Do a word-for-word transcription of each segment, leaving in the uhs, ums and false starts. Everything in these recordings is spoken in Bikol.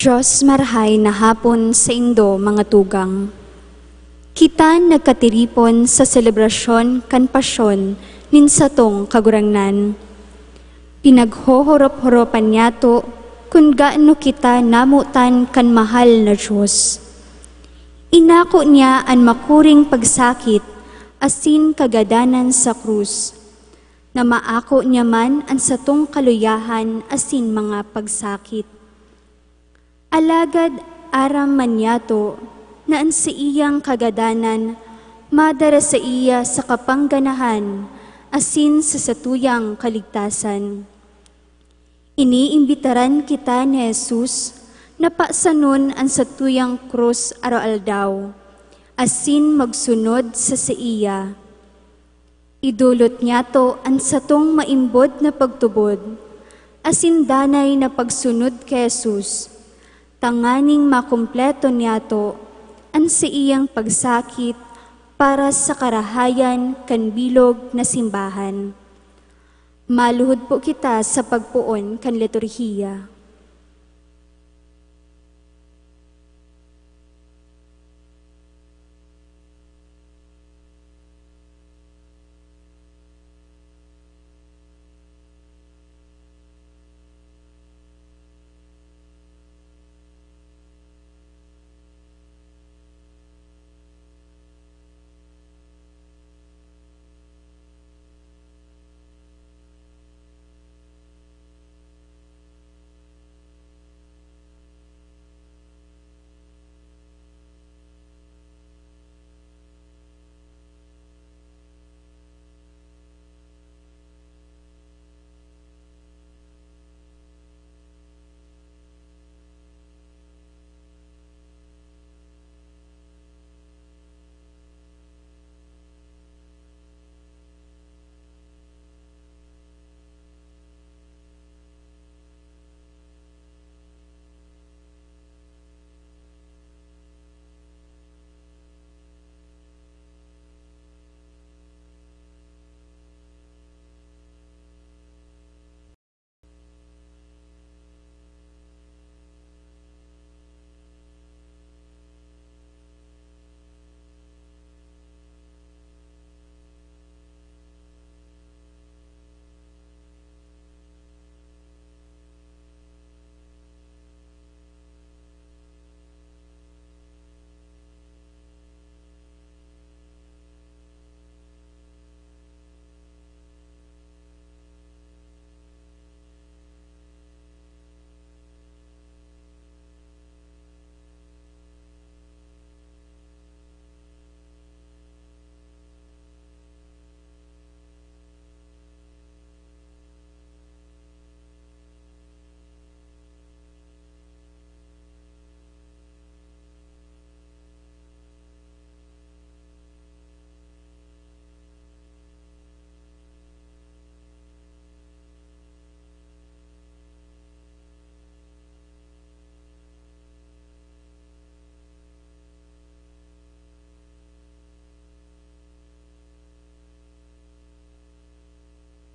Dios, marahay na hapon saindo, mga tugang. Kita nagkatiripon sa selebrasyon kan pasyon nin satong Kagurangnan. Pinaghohorop-horopan niyato kun gaano kita namotan kan mahal na Dios. Inako niya an makuring pagsakit asin kagadanan sa krus, na maako niya man an satong kaluyahan asin mga pagsakit. Alagad aram man niyato na an saiyang kagadanan madara saiya sa kapangganahan asin sa satuyang kaligtasan. Iniimbitaran kita ni Jesus na pasanon an satuyang krus aroaldaw, asin magsunod sa saiya. Idolot niyato an satong maimbod na pagtubod, asin danay na pagsunod ki Jesus, tanganing makumpleto niyato an saiyang pagsakit para sa karahayan kan bilog na simbahan. Maluhod po kita sa pagpoon kan liturhiya.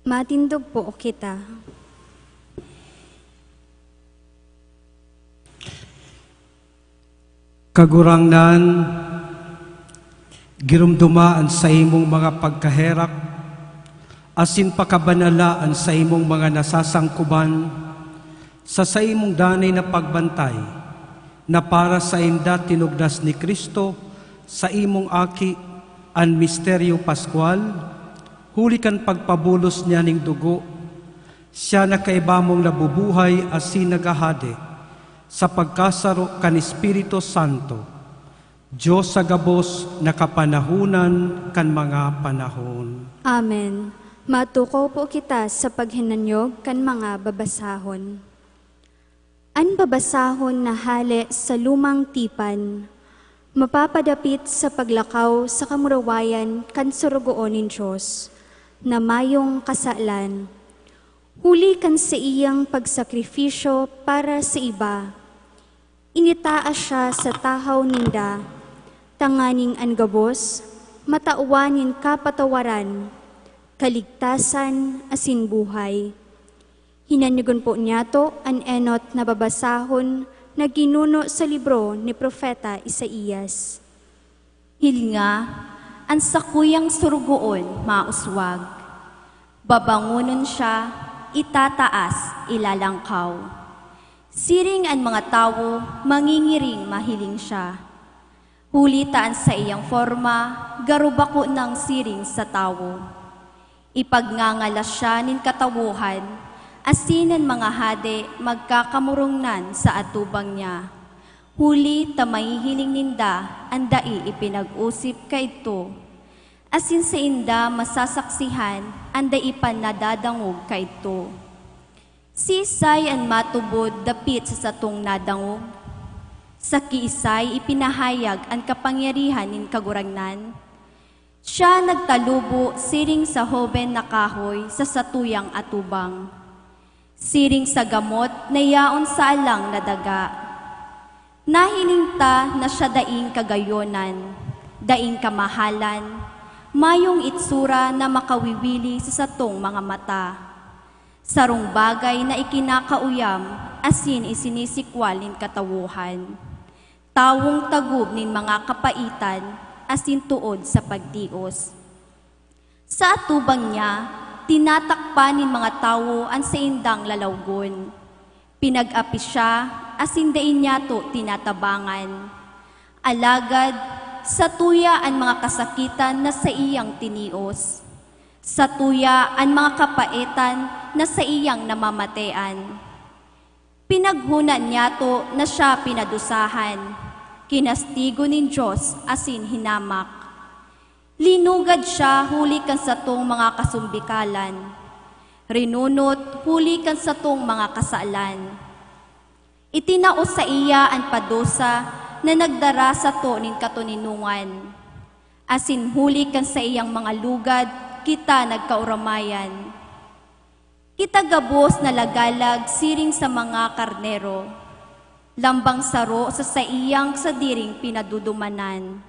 Matindog po kita. Kagurangnan, giromdoma an saimong mga pagkaherak, asin pakabanala an saimong mga nasasangkoban sa saimong danay na pagbantay, na para sainda tinugdas ni Cristo, saimong Aki, an misteryo paskwal, huli kan pagpabulos niya nin dugo, siya na kaiba mong nabubuhay asin naghahade sa pagkasaro kan Espiritu Santo, Dios sa gabos na kapanahonan kan mga panahon. Amen. Matukaw po kita sa paghinanyog kan mga babasahon. An babasahon na hale sa Lumang Tipan mapapadapit sa paglakaw sa kamurawayan kan Sorogoon nin Dios na mayong kasalan. Huli kan saiyang pagsakripisyo para sa iba, initaas siya sa tahaw ninda, tanganing an gabos matawan nin kapatawaran, kaligtasan, asin buhay. Hinanyogon po niyato an enot na babasahon Naginuno sa libro ni Propeta Isaias. Hilinga, an sakuyang sorogoon mauswag. Babangonon siya, itataas, ilalangkaw. Siring an mga tawo, mangingiring mahiling siya. Huli ta an saiyang forma, garo bako nang siring sa tawo. Ipagngangalas siya nin katawohan, asin an mga hade magkakamurungnan sa atubang niya. Huli ta mahihiling ninda an dai ipinag-osip kaidto, asin sainda masasaksihan an dai pa nadadangog kaidto. Siisay an matubod dapit sa satong nadangog? Sa kiisay ipinahayag an kapangyarihan nin Kagurangnan? Siya nagtalubo siring sa hoben na kahoy sa satuyang atubang, siring sa gamot na yaon sa alang na daga. Nahiling ta na siya daing kagayonan, daing kamahalan, mayong itsura na makawiwili sa satong mga mata. Sarong bagay na ikinakauyam asin isinisikwal nin katawohan. Tawong tagob nin mga kapaitan asin tood sa pagtios. Sa atubang niya, tinatakpan nin mga tawo an saindang lalawgon. Pinag-api siya asin dai niyato tinatabangan. Alagad, satuya an mga kasakitan na saiyang tinios. Satuya an mga kapaetan na saiyang namamatean. Pinaghona niyato na siya pinadusahan, kinastigo nin Dios asin hinamak. Linugad siya huli kan satong mga kasumbikalan, rinunot huli kan satong mga kasalan. Itinao saiya an padusa na nagdara sato nin katoninongan, asin huli kan saiyang mga lugad kita nagkaoramayan. Kita gabos nalagalag siring sa mga karnero, lambang saro sa saiyang sadiring pinadudumanan.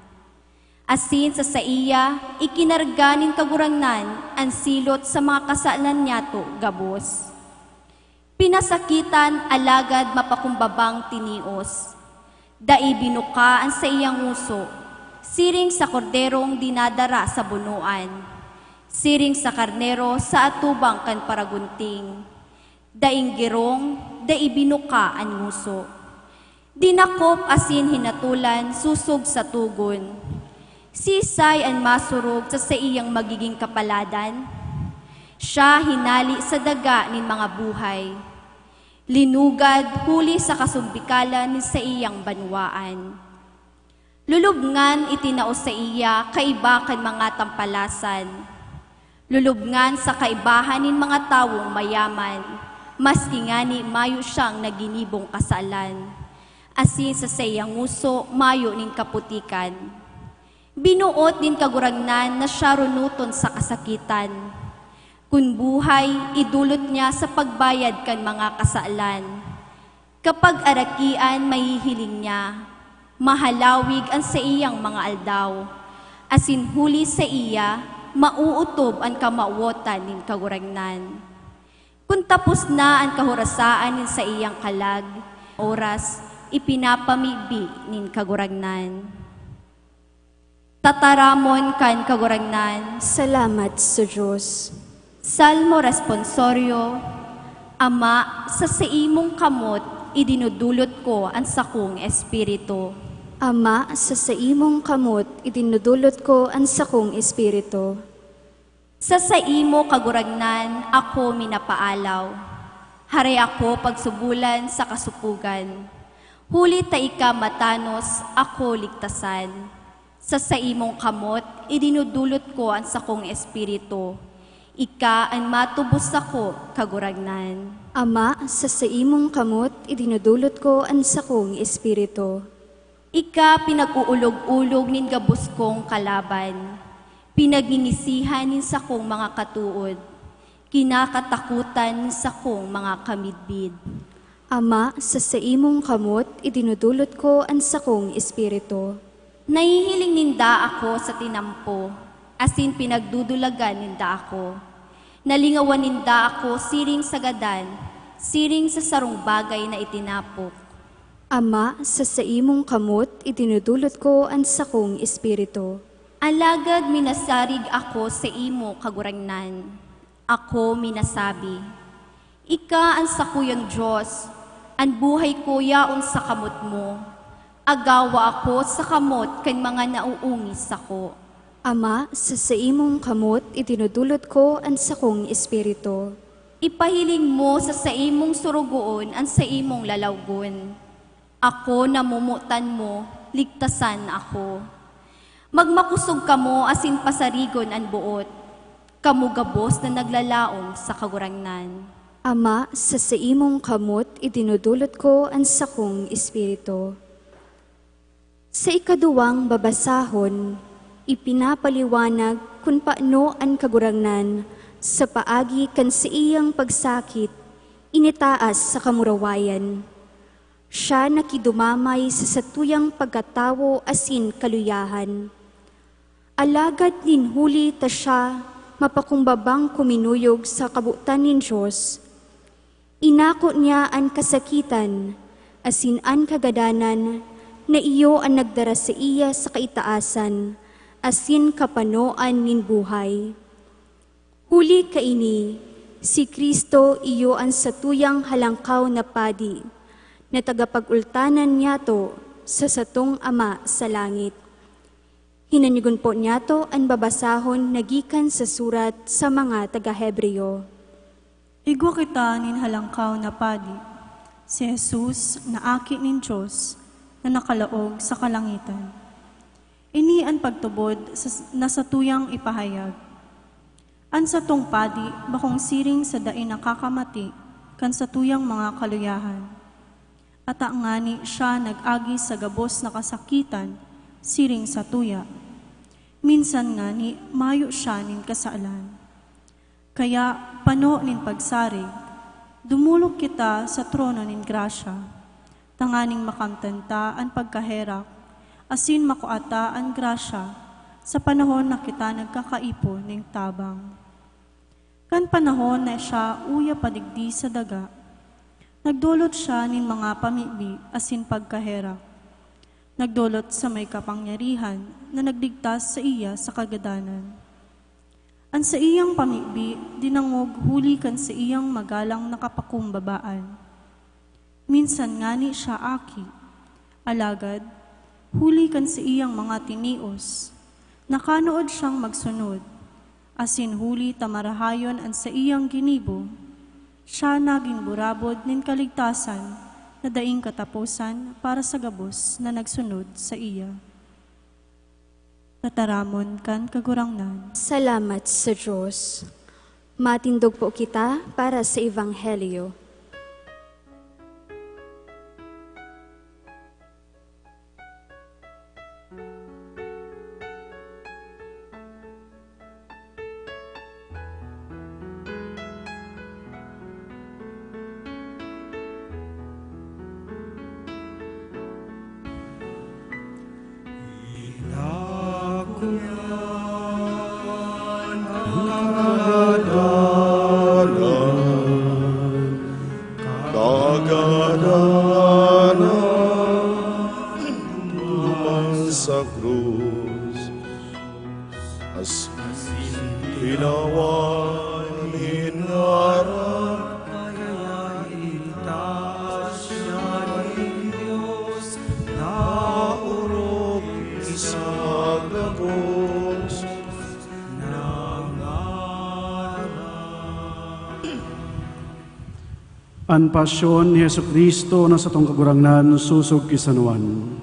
Asin sa saiya, ikinarga nin Kagurangnan an silot sa mga kasalan niyato gabos. Pinasakitan, alagad mapakumbabang tinios. Dai binuka an saiyang ngoso, siring sa korderong dinadara sa bunoan, siring sa karnero sa atubang kan paragunting. Daing girong, dai binuka an ngoso. Dinakop asin hinatolan sosog sa togon. Siisay an masurog sa saiyang magiging kapaladan? Siya hinali sa daga nin mga buhay. Linugad huli sa kasumbikalan nin saiyang banwaan. Lulubngan itinao saiya kaiba kan mga tampalasan. Lulubngan sa kaibahan nin mga tawong mayaman, maski ngani mayo siyang naginibong kasalan. Asin sa saiyang ngoso mayo nin kaputikan. Binuot nin Kagurangnan na siya runoton sa kasakitan. Kun buhay, idolot niya sa pagbayad kan mga kasalan. Kapag arakian, mahihiling niya, mahalawig an saiyang mga aldaw, asin huli saiya, maootob an kamawotan nin Kagurangnan. Kun tapos na an kahorasaan nin saiyang kalag, oras, ipinapamibi nin Kagurangnan. Tataramon kan Kagurangnan. Salamat sa Dios. Salmo Responsorio. Ama, sa saimong kamot idinudulot ko an sakong espiritu. Ama, sa saimong kamot idinudulot ko an sakong espiritu. Sa saimo, Kagurangnan, ako minapaalaw. Haray ako pagsubolan sa kasopogan. Huli ta ika matanos, ako ligtasan. Sa saimong kamot idinudulot ko an sakong espiritu. Ika an matubos sako, Kagurangnan. Ama, sa saimong kamot idinudulot ko an sakong espiritu. Ika pinag-uulog-ulog nin gabos kong kalaban, pinagngingisihan nin sakong mga katood, kinakatakotan nin sakong mga kamidbid. Ama, sa saimong kamot idinudulot ko an sakong espiritu. Nahihiling ninda ako sa tinampo, asin pinagdudulagan ninda ako. Nalingawan ninda ako siring sa gadan, siring sa sarong bagay na itinapok. Ama, sa saimong kamot idinudulot ko an sakong espiritu. Alagad minasarig ako sa imo, Kagurangnan. Ako minasabi, "Ika an sakuyang Dios, an buhay ko yaon sa kamot mo. Agawa ako sa kamot kan mga nauungi sako." Ama, sa saimong kamot idinudulot ko an sakong espiritu. Ipahiling mo sa saimong sorogoon an saimong lalawgon. Ako namomotan mo, ligtasan ako. Magmakosog kamo asin pasarigon an boot, kamo gabos na naglalaom sa Kagurangnan. Ama, sa saimong kamot idinudulot ko an sakong espiritu. Sa ikaduwang babasahon, ipinapaliwanag kun paano an Kagurangnan, sa paagi kan saiyang pagsakit, initaas sa kamurawayan. Siya nakidumamay sa satuyang pagkatawo asin kaluyahan. Alagad nin huli ta siya mapakumbabang kuminuyog sa kabotan nin Dios, inako niya an kasakitan asin an kagadanan na iyo an nagdara saiya sa kaitaasan asin kapanoan nin buhay. Huli kaini, si Cristo iyo an satuyang halangkaw na padi, na tagapag-ultanan niyato sa satong Ama sa langit. Hinanyogon po niyato an babasahon na gikan sa surat sa mga taga-Hebreo. Igwa kita nin halangkaw na padi, si Jesus na Aki nin Dios na nakalaog sa kalangitan. Ini an pagtubod sa, na satuyang ipahayag. An satong padi bakong siring sa dai nakakamati kan satuyang mga kaluyahan. Ata ngani siya nag-agi sa gabos na kasakitan siring satuya. Minsan ngani mayo siya nin kasalan. Kaya, pano nin pagsarig, dumolok kita sa trono nin grasya, tanganing makamtan ta an pagkaherak, asin makua ta an grasya sa panahon na kita nagkakaipon nin tabang. Kan panahon na siya uya pa digdi sa daga, nagdolot siya nin mga pamibi asin pagkaherak. Nagdolot sa may kapangyarihan na nagligtas saiya sa kagadanan. An saiyang pamibi dinangog huli kan saiyang magalang na kapakumbabaan. Minsan ngani siya aki, alagad huli kan saiyang mga tinios, nakanood siyang magsunod, asin huli ta marahayon an saiyang ginibo, siya nagin burabod nin kaligtasan na daing kataposan para sa gabos na nagsunod saiya. Tataramon kan Kagurangnan. Salamat sa Dios. Matindog po kita para sa Ebanghelyo. Kagadanan duman sa krus, asin tinawan nin ngaran. Kaya itaas siya nin Dios na orog sa gabos na ngaran. An pasyon ni Jesu-Cristo na satong Kagurangnan sosog ki San Juan.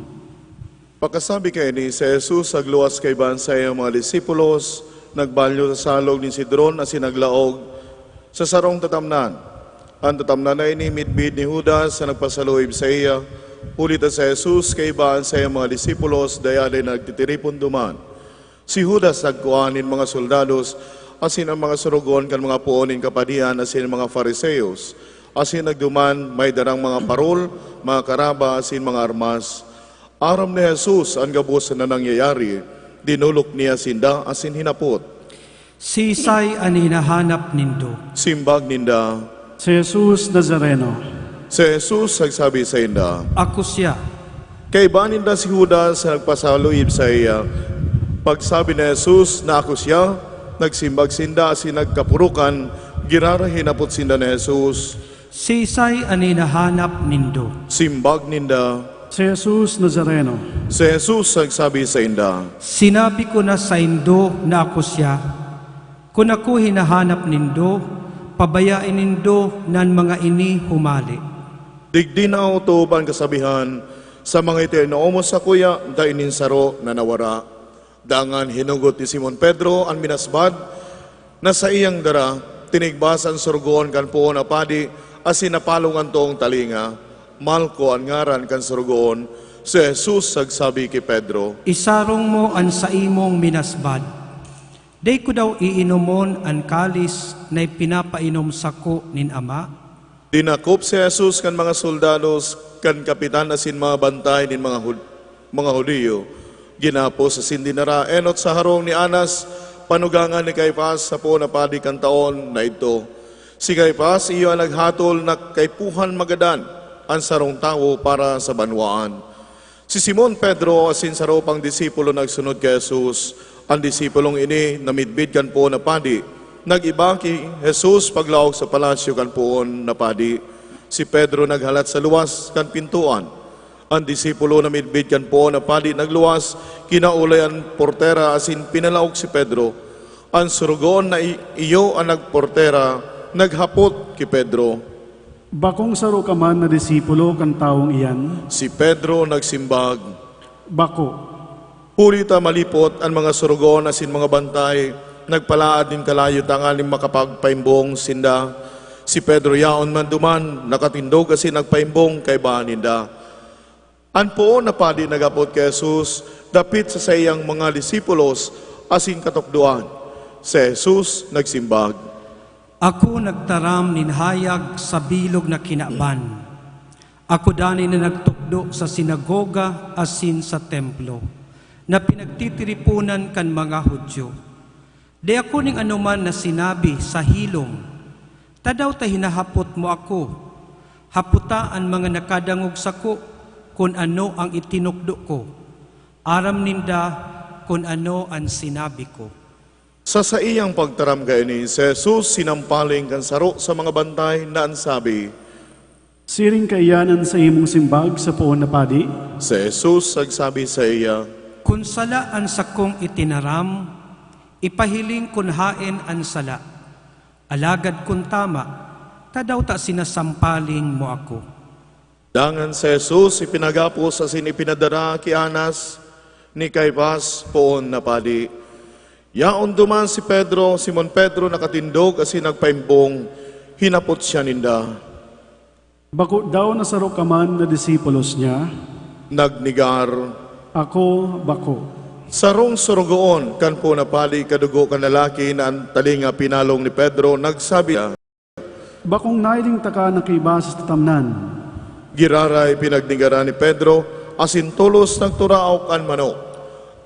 Pakasabi kaini, si Jesus nagluwas kaiba an saiyang mga disipulos, nagbalyo sa salog nin Cedron asin naglaog sa sarong tatamnan. An tatamnan na ini midbid ni Judas na nagpasaluib saiya, huli ta si Jesus kaiba an saiyang mga disipulos dayaday na nagtitiripon duman. Si Judas nagkua nin mga soldados asin an mga sorogoon kan mga poon nin kapadian asin mga Fariseos, asin nagduman may darang mga parol, mga karaba asin mga armas. Aram ni Jesus an gabos na nangyayari, dinolok niya sinda asin hinapot, "Siisay an hinahanap nindo?" Simbag ninda, "Si Jesus Nazareno." Si Jesus nagsabi sainda, "Ako siya." Kaiba ninda si Judas na nagpasaluib saiya. Pagsabi ni Jesus na ako siya, nagsimbag sinda asin nagkapurukan, giraray hinapot sinda ni Jesus, "Siisay an hinahanap nindo?" Simbag ninda, "Si Jesus Nazareno." Si Jesus nagsabi sainda, "Sinabi ko na saindo na ako siya. Kun ako hinahanap nindo, pabayae nindo na an mga ini humale." Digdi naotob an kasabihan, "Sa mga ito na omos sakuya, dai nin saro na nawara." Dangan hinugot ni Simon Pedro an minasbad na saiyang dara, tinigbas an sorogoon kan poon na padi asin napalong an toong talinga. Malco an ngaran kan sorogoon. Si Jesus nagsabi ki Pedro, "Isarong mo an saimong minasbad. Dai ko daw iinomon an kalis na ipinapainom sako nin Ama?" Dinakop si Jesus kan mga soldados, kan kapitan asin mga bantay nin mga Hud-, mga Judio. Ginapos asin dinara enot sa harong ni Anas, panugangan ni Caifas, sa poon na padi kan taon na idto. Si Caifas iyo an naghatol na kaipuhan magadan an sarong tawo para sa banwaan. Si Simon Pedro asin saro pang disipulo nagsunod ki Jesus. An disipulong ini namidbid kan poon na padi. Nag-iba ki Jesus paglaog sa palasyo kan poon na padi. Si Pedro naghalat sa luwas kan pintoan. An disipulo na midbid kan poon na padi nagluwas, kinaulay an portera asin pinalaog si Pedro. An sorogoon na i-, iyo an nagportera naghapot ki Pedro, "Bakong saro ka man na disipulo kan tawong iyan?" Si Pedro nagsimbag, "Bako." Huli ta malipot an mga sorogoon asin mga bantay, nagpalaad nin kalayo tanganing makapagpaimbong sinda. Si Pedro yaon man duman, nakatindog asin nagpaimbong kaiba ninda. An poon na padi naghapot ki Jesus dapit sa saiyang mga disipulos asin katukdoan. Si Jesus nagsimbag, "Ako nagtaram nin hayag sa bilog na kinaban. Ako danay na nagtukdo sa sinagoga asin sa Templo na pinagtitiriponan kan mga Judio. Dai ako nin anoman na sinabi sa hilom. Tadaw ta hinahapot mo ako? Hapota an mga nakadangog sako kun ano an itinukdo ko. Aram ninda kun ano an sinabi ko." Sa saiyang pagtaram kaini, si Jesus sinampaling kan saro sa mga bantay na an sabi, "Siring kaiyan an saimong simbag sa poon na padi?" Si Jesus nagsabi saiya, "Kun sala an sakong itinaram, ipahiling kun haen an sala. Alagad kun tama, tadaw ta sinasampaling mo ako?" Dangan si Jesus ipinagapos asin ipinadara ki Anas ni Caifas, poon na padi. Yaon duman si Pedro, Simon Pedro nakatindog asin nagpaimbong. Hinapot siya ninda, "Bako daw na saro ka man na disipulos niya?" Nagnegar, "Ako, bako." Sarong sorogoon kan poon na padi, kadugo kan lalaki na an talinga pinalong ni Pedro, nagsabi, "Bakong nahiling taka na kaiba sa tatamnan." Giraray pinagnegaran ni Pedro, asin tolos nagturaok an manok.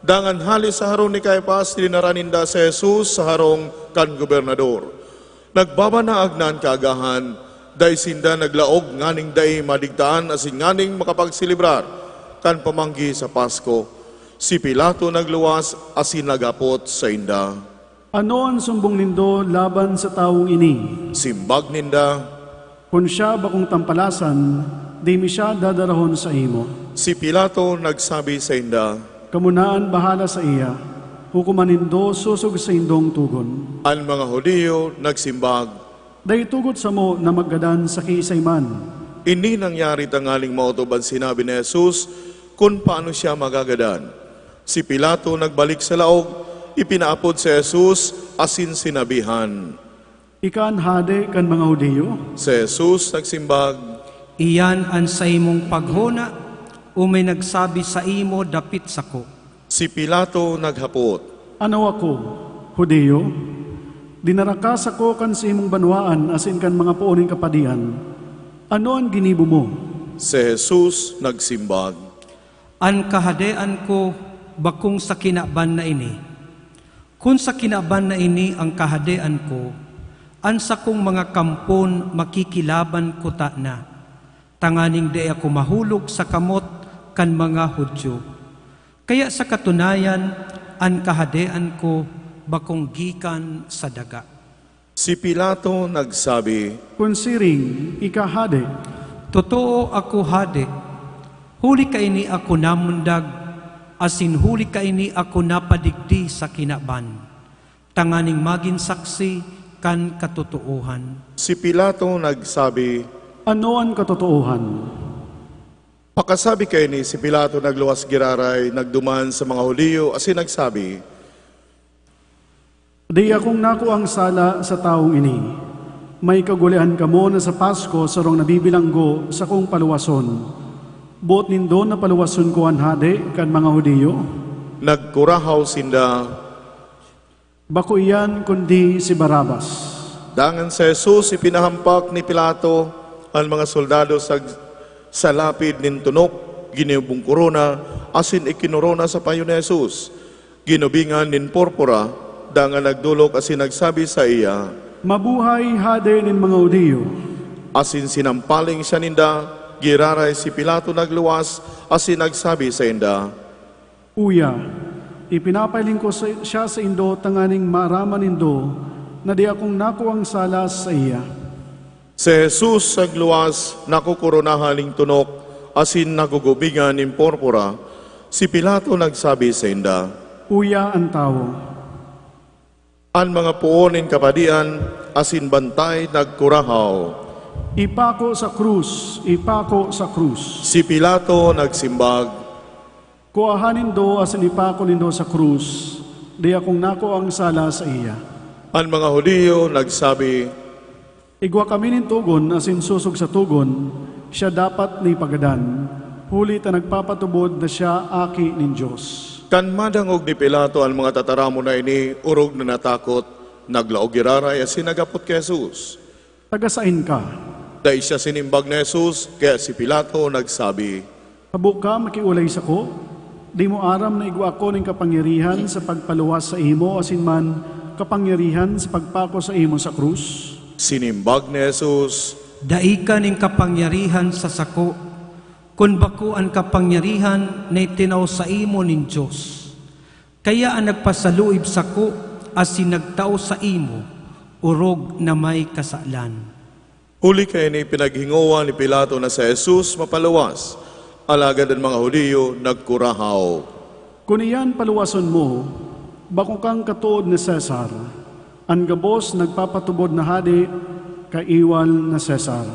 Dangan hale sa harong ni Caifas, dinara ninda si Jesus sa harong kan gobernador. Nagbabanaag na an kaagahan, dai sinda naglaog nganing dai madigtaan asin nganing makapagselebrar kan pamanggi sa Pasko. Si Pilato nagluwas asin naghapot sainda, "Ano an sumbong nindo laban sa tawong ini?" Simbag ninda, "Kun siya bakong tampalasan, di mi siya dadarahon saimo." Si Pilato nagsabi sainda, "Kamo na an bahala saiya. Hukoman nindo sosog sa saindong togon." An mga Judio nagsimbag, "Dai tugot samo na maggadan sa kiisay man." Ini nangyari tanganing maotob an sinabi ni Jesus kun paano siya magagadan. Si Pilato nagbalik sa laog, ipinaapod si Jesus asin sinabihan, "Ika an hade kan mga Judio?" Si Jesus nagsimbag, "Iyan an saimong paghona o may nagsabi saimo dapit sako?" Si Pilato naghapot, "Ano ako, Judio? Dinara ka sako kan saimong banwaan asin kan mga poon nin kapadian. Ano an ginibo mo?" Si Jesus nagsimbag, "An kahadean ko bakong sa kinaban na ini. Kun sa kinaban na ini an kahadean ko, an sakong mga kampon makikilaban kutana. tanganing dai ako mahulog sa kamot kan mga Judio. Kaya sa katunayan, an Kahadean ko bakong gikan sa daga. Si Pilato nagsabi, "Kun siring, ika hade." "Totoo ako hade. Huli kaini ako namundag, asin huli kaini ako napadigdi sa kinaban, tanganing magin saksi kan katotoohan." Si Pilato nagsabi, "Ano an katotoohan?" Pakasabi kaini, si Pilato nagluwas giraray, nagduman sa mga Judio asin nagsabi, "Dai akong nakuang sala sa tawong ini. May kagulehan kamo na sa Pasko sarong nabibilanggo sakong paluwason. Boot nindo na paluwason ko an hade kan mga Judio?" Nagkurahaw sinda, "Bako iyan, kundi si Barrabas." Dangan si Jesus ipinahampak ni Pilato. An mga soldado sa, sa lapid nin tunok, ginibong korona, asin ikinorona sa payo ni Jesus. Ginubingan nin purpura, dangan nagdolok asin nagsabi saiya, "Mabuhay, Hade nin mga Judio!" Asin sinampaling siya ninda. Giraray si Pilato nagluwas asin nagsabi sainda, "Uya, ipinapahiling ko sa, siya saindo tanganing maaraman nindo na dai akong nakuang sala saiya." Si Jesus nagluwas, nakokoronahan nin tunok, asin nagugubingan nin purpura. Si Pilato nagsabi sainda, "Uya an tawo." An mga poon nin kapadian asin bantay nagkurahaw, "Ipako sa krus! Ipako sa krus!" Si Pilato nagsimbag, "Kuaha nindo asin ipako nindo sa krus. Dai akong nakuang sala saiya." An mga Judio nagsabi, "Igwa kami nin togon asin sosog sa togon, siya dapat na ipagadan, huli ta nagpapatubod na siya aki nin Dios." Kan madangog ni Pilato an mga tataramon na ini, orog na natakot, naglaog giraray asin naghapot ki Jesus, "Taga saen ka?" Dai siya sinimbag ni Jesus, kaya si Pilato nagsabi, "Habo ka makiolay sako? Dai mo aram na igwa ako nin kapangyarihan sa pagpaluwas saimo asin man kapangyarihan sa pagpako saimo sa krus?" Sinimbag ni Jesus, "Dai ka nin kapangyarihan sa sako, kun bako an kapangyarihan na itinao saimo nin Dios. Kaya an nagpasaluib sako asin nagtao saimo, orog na may kasalan." Huli kaini, pinaghingowa ni Pilato na si Jesus mapaluwas, alagad an mga Judio nagkurahaw, "Kun iyan paluwason mo, bako kang katood ni Cesar. An gabos nagpapatubod na hade, kaiwal na Cesar."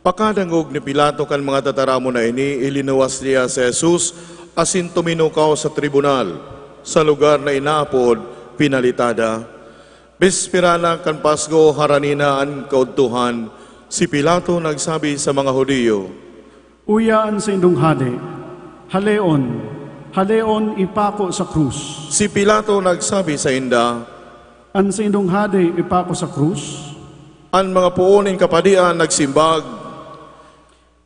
Pakadangog ni Pilato kan mga tataramon na ini, ilinuwas niya si Jesus asin tuminukaw sa tribunal, sa lugar na inaapod Pinalitada. Bispera na kan Pasko, harani na an kaudtohan. Si Pilato nagsabi sa mga Judio, "Uya an saindong hade, haleon, haleon, ipako sa krus." Si Pilato nagsabi sainda, "An saindong hade ipako sa krus?" An mga poon nin kapadian nagsimbag,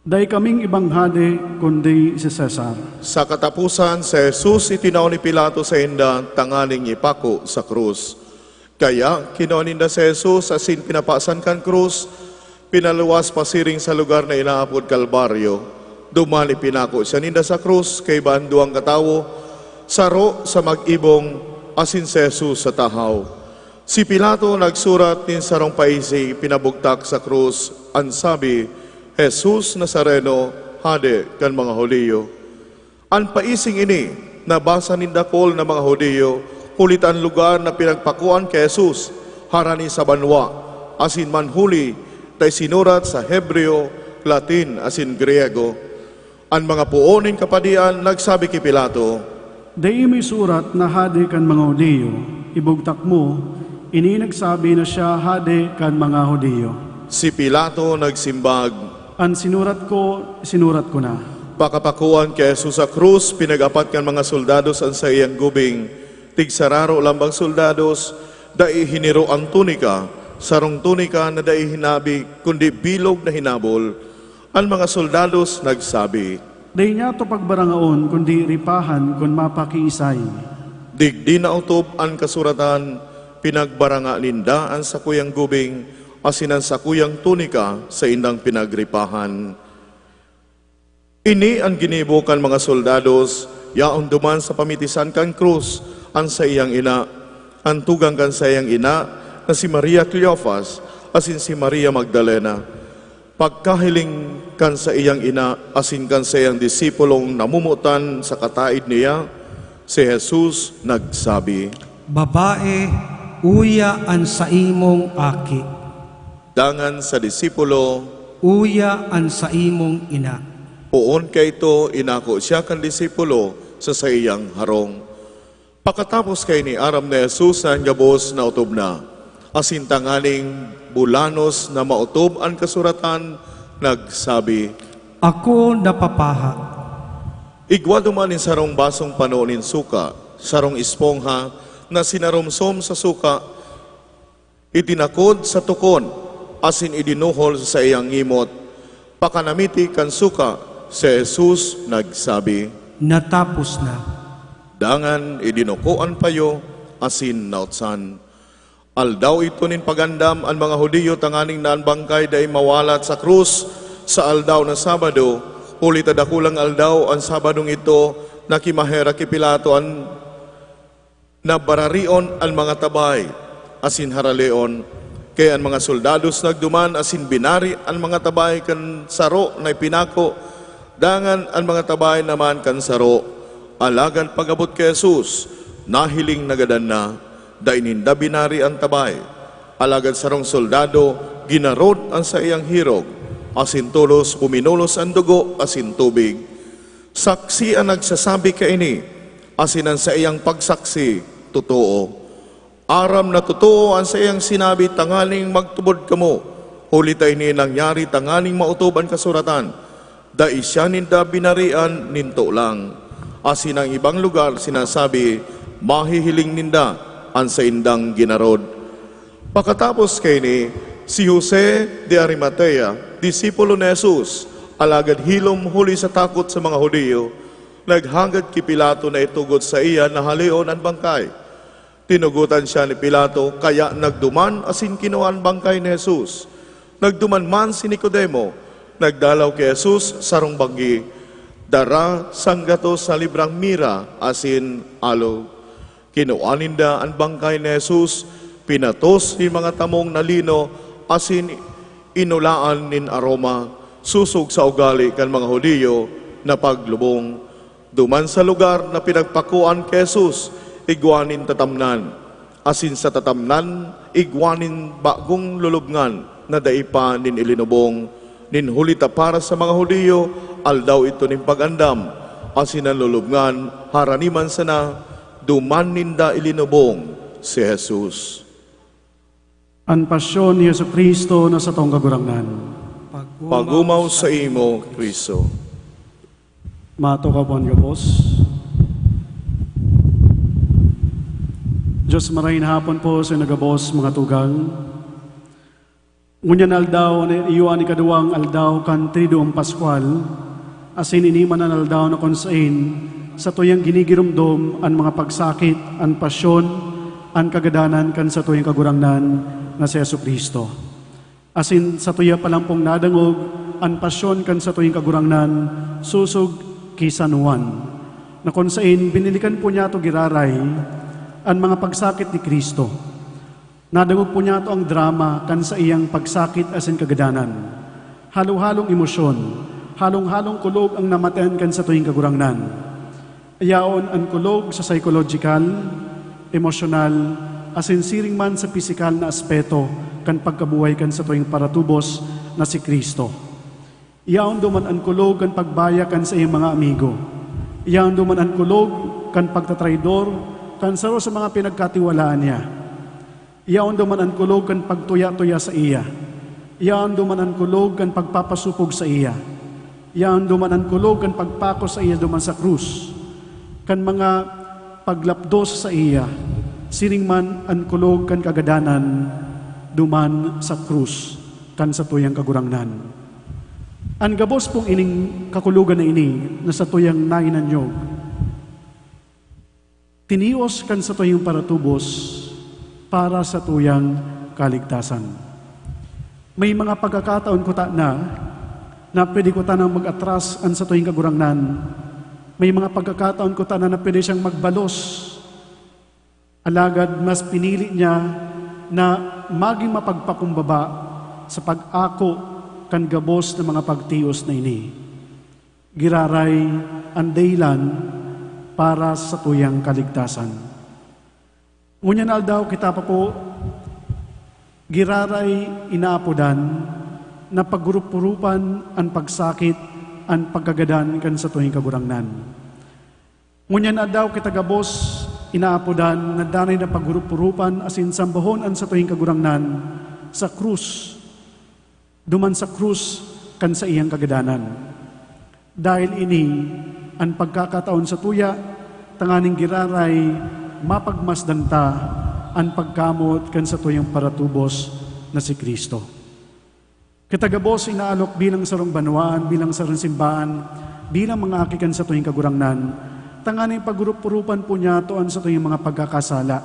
"Dai kaming ibang hade kundi si Cesar." Sa kataposan, si Jesus itinao ni Pilato sainda tanganing ipako sa krus. Kaya kinua ninda si Jesus asin pinapasan kan krus, pinaluwas pasiring sa lugar na inaapod Kalbaryo. Duman ipinako siya ninda sa krus kaiba an duwang katawo, saro sa mag-ibong asin si Jesus sa tahaw. Si Pilato nagsurat nin sarong paisi, pinabugtak sa krus, an sabi, "Jesus Nazareno, Hade kan mga Judio." An paising ini nabasa nin dakul na mga Judio, huli ta an lugar na pinagpakoan ki Jesus harani sa banwa, asin manhuli ta isinurat sa Hebreo, Latin, asin Griego. An mga poon nin kapadian nagsabi ki Pilato, "Dai mo isurat na Hade kan mga Judio. Ibugtak mo, ini nagsabi na siya Hade kan mga Judio." Si Pilato nagsimbag, "An sinurat ko, sinurat ko na." Pakapakoan ki Jesus sa krus, pinag-apat kan mga soldados an saiyang gubing. Tigsararo lambang soldados, dai hiniro an tunika, sarong tunika na dai hinabi, kundi bilog na hinabol. An mga soldados nagsabi, "Dai niyato pagbarangaon kundi ripahan kun mapakiisay." Digdi naotob an kasuratan, pinagbaranga ninda an sakuyang gubing asin an sakuyang tunika saindang pinagripahan. Ini an ginibo kan mga soldados yaon duman sa pamitisan kan krus an saiyang ina, an tugang kan saiyang ina na si Maria Cleofas asin si Maria Magdalena. Pagkahiling kan saiyang ina asin kan saiyang disipulong namomotan sa kataed niya, si Jesus nagsabi, "Babae, uya an saimong aki." Dangan sa disipulo, "Uya an saimong ina." Poon kaito, inako siya kan disipulo sa saiyang harong. Pakatapos kaini, aram ni Jesus na an gabos naotob na, asin tanganing bulanos na maotob an kasuratan, nagsabi, "Ako napapaha." Igwa duman nin sarong basong pano nin suka, sarong espongha na sinaromsom sa suka, itinakod sa tukon asin idinuhol sa saiyang ngimot. Pakanamiti kan suka, si Jesus nagsabi, "Natapos na." Dangan idinuko an payo asin nautsan. Aldaw ito nin pagandam, an mga Judio tanganing na an bangkay dai mawalat sa krus sa aldaw na Sabado, huli ta dakulang aldaw an Sabadong ito na kimaherak ki Pilato an nabararion an mga tabay asin haraleon. Kaya an mga soldados nagduman asin binari an mga tabay kan saro na ipinako, dangan an mga tabay naman kan saro. Alagad pag-abot ki Jesus, nahiling na gadan na, dai ninda binari an tabay. Alagad sarong soldado ginarod an saiyang hirog, asin tolos puminulos an dugo asin tubig. Saksi an nagsasabi kaini, asin an saiyang pagsaksi totoo. Aram na totoo an saiyang sinabi tanganing magtubod kamo, huli ta ini nangyari tanganing maotob an kasuratan. Dai siya ninda binarian nin tolang. Asin ang ibang lugar sinasabi, mahihiling ninda an saindang ginarod. Pakatapos kaini, si Jose de Arimatea, disipulo ni Jesus, alagad hilom huli sa takot sa mga Judio, naghagad ki Pilato na itugot saiya na haleon an bangkay. Tinugotan siya ni Pilato, kaya nagduman asin kinua an bangkay ni Jesus. Nagduman man si Nicodemo, nagdalaw ki Jesus sarong banggi, dara sanggatos na librang mira asin alog. Kinua ninda an bangkay ni Jesus, pinatos nin mga tamong na lino, asin inulaan nin aroma, sosog sa ugale kan mga Judio na paglubong. Duman sa lugar na pinagpakoan ki Jesus, igwa nin tatamnan, asin sa tatamnan, igwa nin bagong lulubngan na dai pa nin ilinubong. Nin huli ta para sa mga Judio, aldaw ito nin pag-andam, asin an lulubngan, harani man sana, duman ninda ilinubong si Jesus. An pasyon ni Jesu-Cristo na satong Kagurangnan. Pagumaw saimo, Cristo. Matukaw po an gabos. Diyos, maray na hapon po sa nagabos, mga tugang. Ngunyan na aldaw na iyo an ikaduwang aldaw kan Triduum Pascual, asin ini man an aldaw na kun saen satuyang ginigiromdom an mga pagsakit, an pasyon, an kagadanan kan satuyang Kagurangnan na si Jesu-Cristo. Asin satuya pa lang pong nadangog an pasyon kan satuyang Kagurangnan sosog ki San Juan, na kun saen binilikan po niyato giraray an mga pagsakit ni Cristo. Nadangog po niyato ang drama kan saiyang pagsakit asin kagadanan. Halo-halong emosyon, halong-halong kulog ang namatean kan satuyang Kagurangnan. Yaon an kulog sa psychological, emosyonal, asin siring man sa pisikal na aspeto kan pagkabuhay kan satuyang paratubos na si Cristo. Yaon duman an kulog kan pagbaya kan saiyang mga amigo. Yaon duman an kulog kan pagtatraidor kan saro sa mga pinagkatiwalaan niya. Yaon duman an kulog kan pagtuya-tuya saiya. Yaon duman an kulog kan pagpapasopog saiya. Yaon duman an kulog kan pagpako saiya duman sa krus, kan mga paglapdos saiya, siring man an kulog kan kagadanan duman sa krus kan satuyang Kagurangnan. An gabos pong ining kakulogan na ini na satuyang nainanyog, tinios kan satuyang paratubos para satuyang kaligtasan. May mga pagkakataon kuta na Na pwede kutanang mag-atras an satuyang Kagurangnan. May mga pagkakataon kutana na pwede siyang magbalos. Alagad mas pinili niya na magin mapagpakumbaba sa pag-ako kan gabos na mga pagtios na ini. Giraray an dahilan para sa satuyang kaligtasan. Ngunyan aldaw kita pa po giraray inaapodan na paggurup-urupan an pagsakit, an pagkagadan kan satuyang Kagurangnan. Ngunyan aldaw kita gabos inaapodan na danay na paggurup-urupan asin sambahon an satuyang Kagurangnan sa krus, duman sa krus kan saiyang kagadanan. Dahil ini an pagkakataon satuya tanganing giraray mapagmasdan ta an pagkamoot kan satuyang paratubos na si Cristo. Kita gabos inaalok bilang sarong banwaan, bilang sarong simbaan, bilang mga aki kan satuyang Kagurangnan, tanganing paggurup-urupan po niyato an satuyang mga pagkakasala,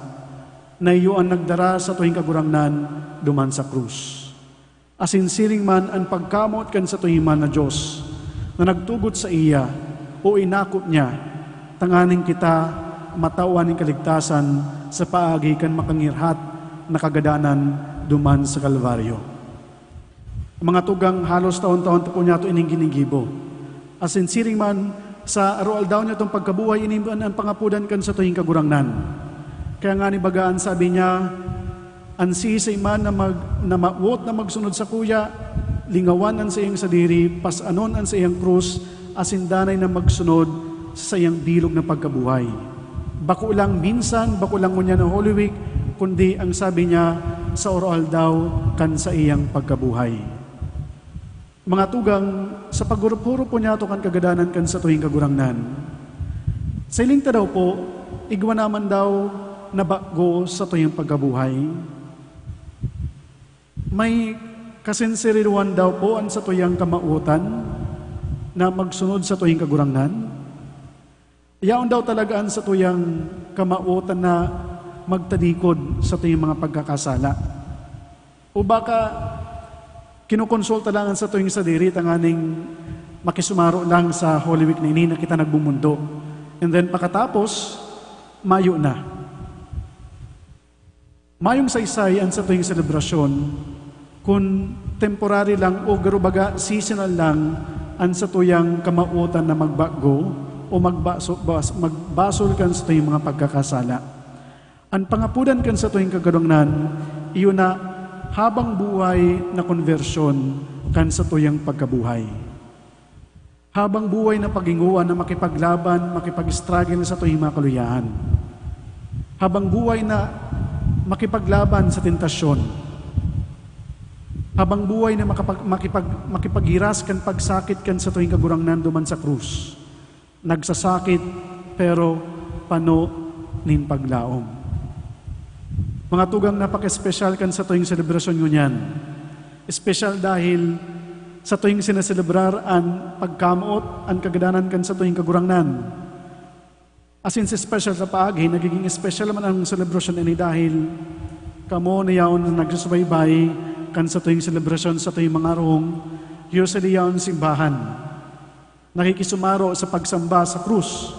na iyo an nagdara satuyang Kagurangnan duman sa krus. Asin siring man an pagkamoot kan satuyang man na Dios na nagtugot saiya o inako niya, tanganing kita matawan nin kaligtasan sa paagi kan makangirhat na kagadanan duman sa Kalbaryo. Mga tugang, halos taon-taon ta po niyato ining ginigibo. Asin siring man, sa aroaldaw niyatong pagkabuhay, ini man an pangapodan kan satuyang Kagurangnan. Kaya ngani baga an sabi niya, "An siisay man na mag-, na mawot na magsunod sakuya, lingawan an saiyang sadiri, pas-anon an saiyang krus, asin danay na magsunod sa saiyang bilog na pagkabuhay." Bako lang minsan, bako lang ngunyan na Holy Week, kundi ang sabi niya, sa aroaldaw kan saiyang pagkabuhay. Mga tugang, sa paghurup-hurup po niyato kan kagadanan kan satuyang Kagurangnan, sa hiling ta daw po, igwa naman daw na bago sa satuyang pagkabuhay. May kasinseridwan daw po an satuyang kamawotan na magsunod sa satuyang Kagurangnan? Yaon daw talaga an satuyang kamawotan na magtalikod sa satuyang mga pagkakasala? O baka kinokonsulta lang an satuyang sadiri tanganing makisumaro lang sa Holy Week na ini na kita nagmumundo. And then pakatapos, mayo na. Mayong saysay an satuyang selebrasyon kun temporary lang o garo baga seasonal lang an satuyang kamawotan na magbago o magbaso-, bas-, magbasol kan satuyang mga pagkakasala. An pangapodan kan satuyang Kagurangnan, iyo na habang buhay na konbersyon kan satuyang pagkabuhay. Habang buhay na paghingowa na makipaglaban, makipag-struggle sa satuyang mga kaluyahan. Habang buhay na makipaglaban sa tentasyon. Habang buhay na makapag-, makipag-, makipaghiras kan pagsakit kan satuyang Kagurangnan duman sa krus. Nagsasakit, pero pano nin paglaom. Mga tugang, napaka-espesyal kan satuyang selebrasyon ngunyan. Espesyal dahil satuyang sineselebrar an pagkamoot, an kagadanan kan satuyang Kagurangnan. Asin sa espesyal sa paagi, nagiging espesyal man ang selebrasyon ini dahil kamo na yaon na nagsusubaybay kan satuyang selebrasyon sa satuyang mga harong, usually yaon simbahan. Nakikisumaro sa pagsamba sa krus,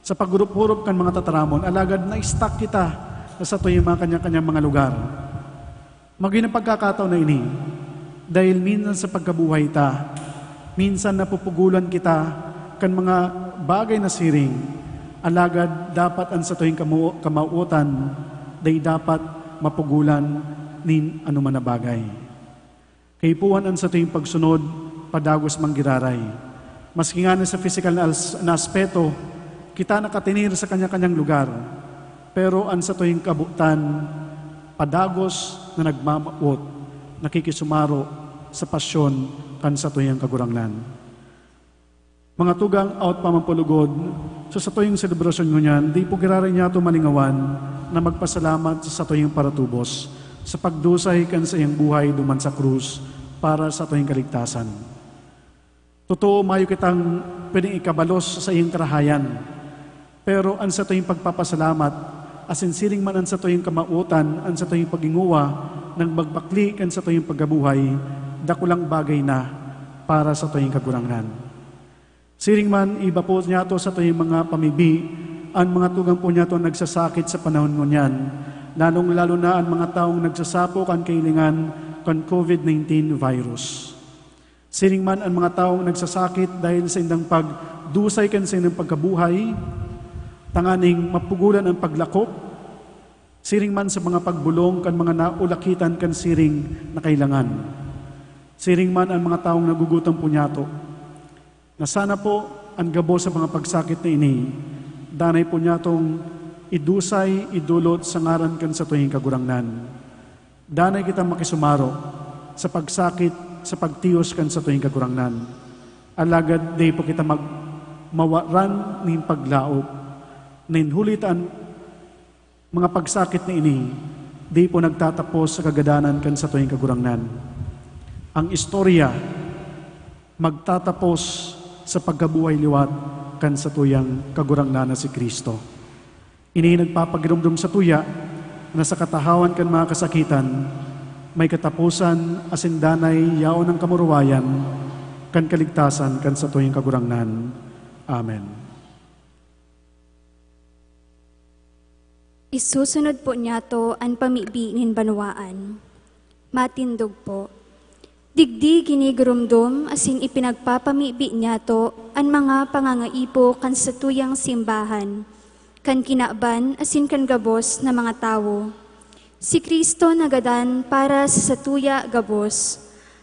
sa paghurup-hurup kan mga tataramon, alagad na-stuck kita sa satuyang mga kanya-kanyang mga lugar. Magin ang pagkakataon na ini, dahil minsan sa pagkabuhay ta, minsan napupugulan kita kan mga bagay na siring, alagad dapat an satuyang kamu-, kamawotan, dai dapat mapugulan nin anoman na bagay. Kaipuhan an satuyang pagsunod, padagos man giraray. Maski ngani sa pisikal na als-, na aspeto, kita nakatener sa kanya-kanyang lugar, pero an satuyang kabotan, padagos na nagmamawot, nakikisumaro sa pasyon kan satuyang Kagurangnan. Mga tugang, awot pa man po lugod, sa satuyang selebrasyon ngunyan, di po giraray niyato malingawan na magpasalamat sa satuyang paratubos sa pagdusay kan saiyang buhay duman sa krus para sa satuyang kaligtasan. Totoo, mayo kitang pwedeng ikabalos sa saiyang karahayan, pero an satuyang pagpapasalamat, asin siring man an satuyang kamawotan, an satuyang paghingowa, nang magbakle kan satuyang pagkabuhay, dakulang bagay na para sa tuwing Kagurangnan. Siring man, iba po niyato sa tuwing mga pamibi, an mga tugang po niyato nagsasakit sa panahon ngunyan, lalong-lalo na an mga tawong nagsasapo kan kahilingan kan COVID nineteen virus. Siring man an mga tawong nagsasakit dahil sa indang pagdusay kan saindang pagkabuhay, tanganing mapugolan an paglakop, siring man sa mga pagbolong kan mga naulakitan kan siring na kailangan. Siring man an mga tawong nagugutom po niyato, na sana po an gabos sa mga pagsakit na ini, danay po niyatong idusay, idolot sa ngaran kan satuyang Kagurangnan. Danay kita makisumaro sa pagsakit, sa pagtiyos kan satuyang Kagurangnan. Alagad dai po kita mag-, mawaran nin paglaog. Nin huli ta an mga pagsakit na ini, dai po nagtatapos sa kagadanan kan satuyang Kagurangnan. Ang istorya magtatapos sa pagkabuhay liwat kan satuyang Kagurangnan na si Cristo. Ini nagpapagiromdom satuya na sa katahawan kan mga kasakitan, may kataposan asin danay yaon an kamurawayan kan kaligtasan kan satuyang Kagurangnan. Amen. Isusunod po niyato an pamibi nin banwaan. Matindog po. Digdi ginigiromdom asin ipinagpapamibi niyato an mga pangangaipo kan satuyang simbahan, kan kinaban asin kan gabos na mga tawo. Si Cristo nagadan para sa satuya gabos,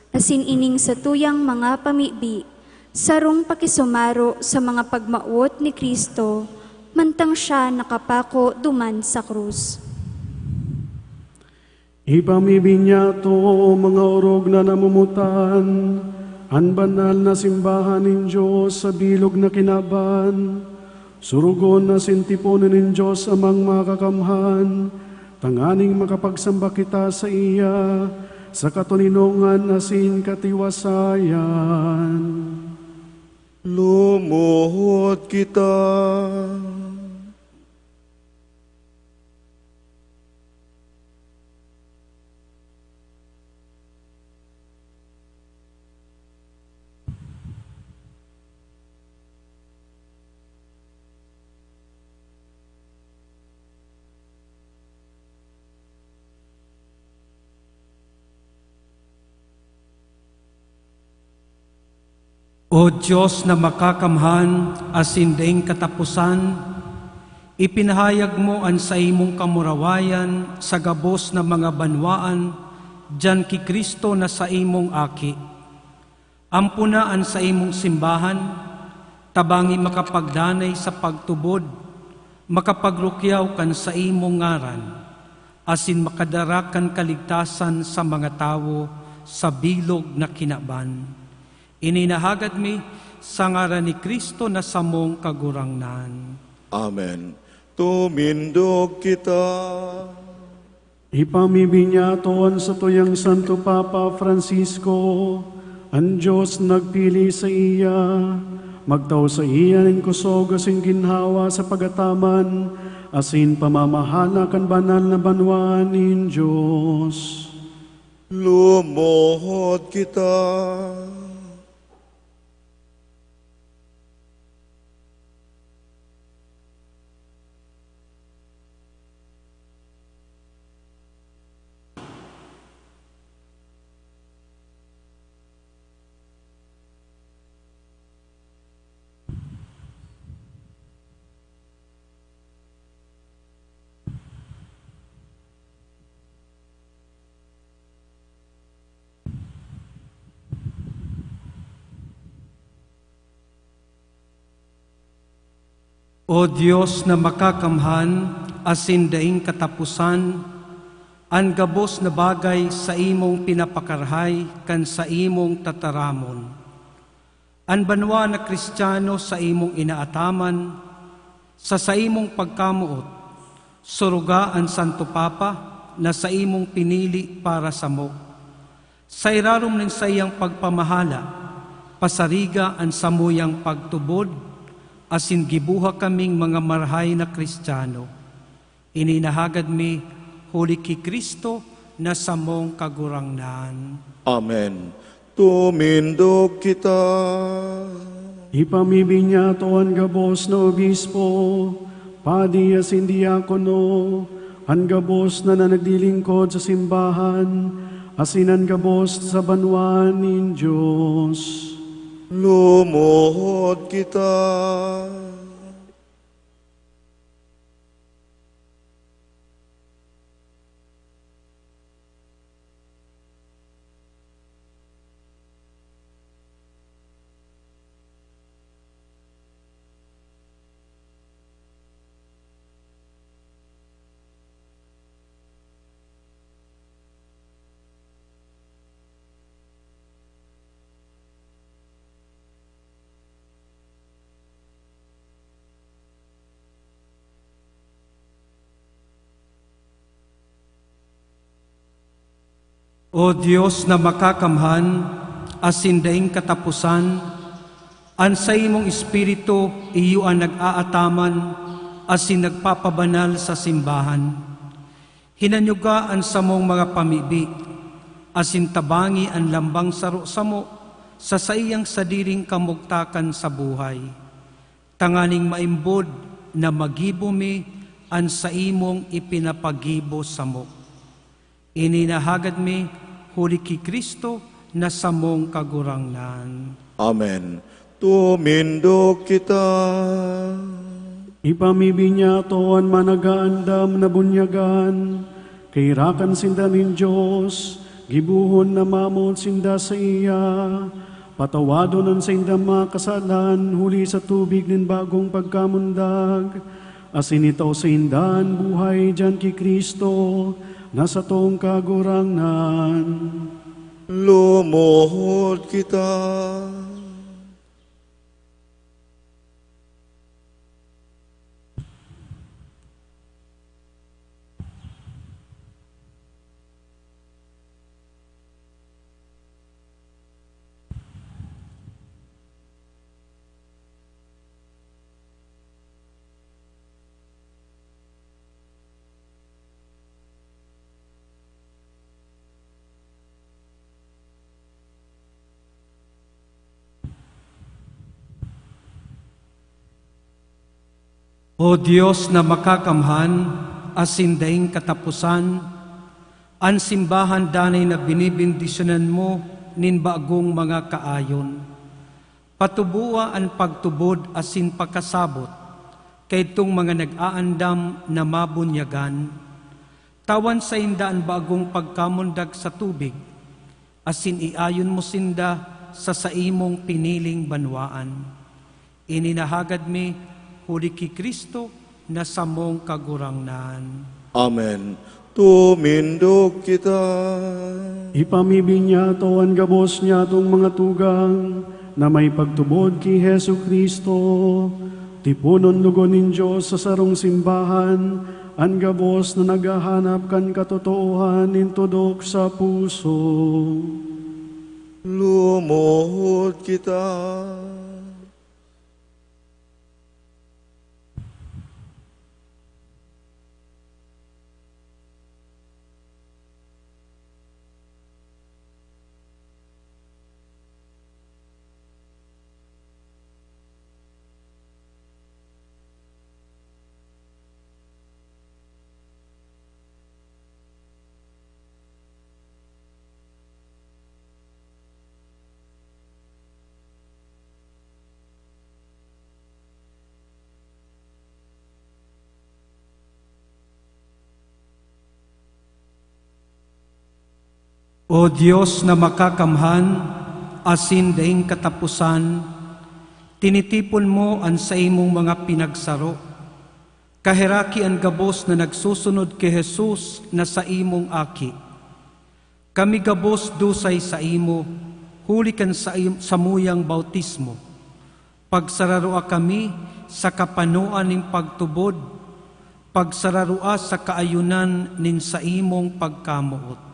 asin ining satuyang mga pamibi, sarong pakisumaro sa mga pagmawot ni Cristo, mantang siya nakapako duman sa krus. Ipamibi niyato, mga orog na namumutan, an banal na simbahan nin Dios sa bilog na kinaban. Surugon asin tiponon nin Dios Amang Makakamhan, tanganing makapagsamba kita saiya sa katoninongan asin katiwasayan. Lumuhod kita. O Dios na makakamhan asin daing kataposan, ipinahayag mo an saimong kamurawayan sa gabos na mga banwaan diyan ki Cristo na saimong Aki. Ampona an saimong simbahan, tabangin makapagdanay sa pagtubod, makapagrukyaw kan saimong ngaran, asin makadara kan kaligtasan sa mga tawo sa bilog na kinaban. Ini nahagad mi sa ngaran ni Cristo na samong Kagurangnan. Amen. Tumindog kita. Ipamibi niyato an satuyang Santo Papa Francisco, an Dios nagpili saiya, magtao saiya nin kusog asin ginhawa sa pag-ataman asin pamamahala kan banal na banwaan nin Dios. Lumuhod kita. O Dios na makakamhan asin daing kataposan, an gabos na bagay saimong pinapakarahay kan saimong tataramon. An banwa na Cristiano saimong inaataman, sa saimong pagkamoot, suruga an Santo Papa na saimong pinili para samo. Sa irarom nin saiyang pagpamahala, pasariga an samuyang pagtubod, asin gibuha kaming mga marahay na Cristiano. Ini nahagad mi huli ki Cristo na samong Kagurangnan. Amen. Tumindog kita. Ipamibinyato an gabos na obispo, padi asin diakono, an gabos na, na naglilingkod sa simbahan, asin an gabos sa banwaan nin Dios. Lumuhod kita. O Dios na makakamhan asin daing kataposan, an saimong Espiritu iyo an nag-aataman asin nagpapabanal sa simbahan. Hinanyuga an samong mga pamibi, asin tabangi an lambang saro samo sa saiyang sadiring kamugtakan sa buhay, tanganing maimbod na magibo mi an saimong ipinapagibo samo. Ini na hagad mi huli ki Cristo na samong Kagurangnan. Amen. Tumindog kita. Ipamibinyato an mga nag-aandam na bunyagan, kairakan sinda nin Dios, gibohon na mamawot sinda saiya, patawadon an saindang mga kasalan huli sa tubig nin bagong pagkamundag, asin itao sainda an buhay diyan ki Cristo, na satong Kagurangnan. Lumuhod kita. O Dios na makakamhan asin daing kataposan, an simbahan danay na binibendisyonan mo nin bagong mga kaayon. Patuboa an pagtubod asin pakasabot kaidtong mga nag-aandam na mabunyagan. Tawan sainda an bagong pagkamundag sa tubig, asin iayon mo sinda sa saimong piniling banwaan. Ini na hagad mi huli ki Cristo na samong Kagurangnan. Amen. Tumindog kita. Ipamibinyato an gabos niyatong mga tugang na may pagtubod ki Jesu-Cristo. Tiponon logod nin Dios sa sarong simbahan an gabos na naghahanap kan katotoohan nin tudok sa puso. Lumuhod kita. O Dios na makakamhan asin daing kataposan, tinitipon mo an saimong mga pinagsaro. Kaheraki an gabos na nagsusunod ki Jesus na saimong Aki. Kami gabos dusay saimo, huli kan saim-, samuyang bautismo. Pagsararoa kami sa kapanoan nin pagtubod, pagsararoa sa kaayunan nin saimong pagkamoot.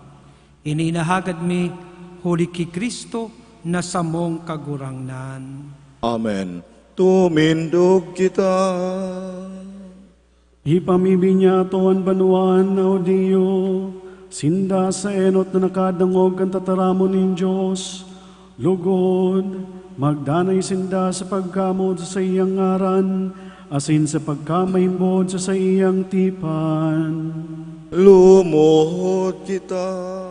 Ini inahagad mi huli ki Cristo na samong Kagurangnan. Amen. Tumindog kita. Ipamibinyato an banwaan na Judio, sinda sa enot na nakadangog kan tataramon nin Dios, Lugod, magdanay sinda sa pagkamoot sa saiyang ngaran, asin sa pagkamahimbod sa saiyang tipan. Lumuhod kita.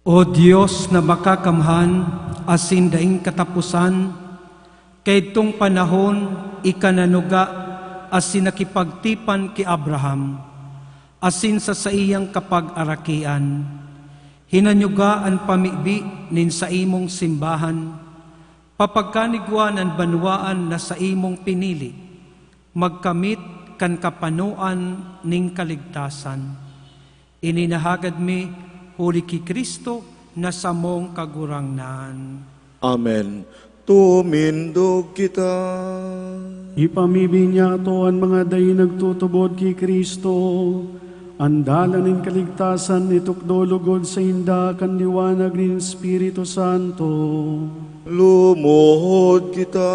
O Dios na makakamhan asin daing kataposan, kaidtong panahon ika nanuga asin nakipagtipan ki Abraham, asin sa saiyang kapagarakian. Hinanyuga an pamibi nin saimong simbahan, papagkanigwa an banwaan na saimong pinili, magkamit kan kapanoan nin kaligtasan. Ini nahagad mi huli ki Cristo na samong Kagurangnan. Amen. Tumindog kita. Ipamibi niyato an mga dai nagtutubod ki Cristo. An dalan nin kaligtasan itukdo lugod sainda kan liwanag nin Espiritu Santo. Lumuhod kita.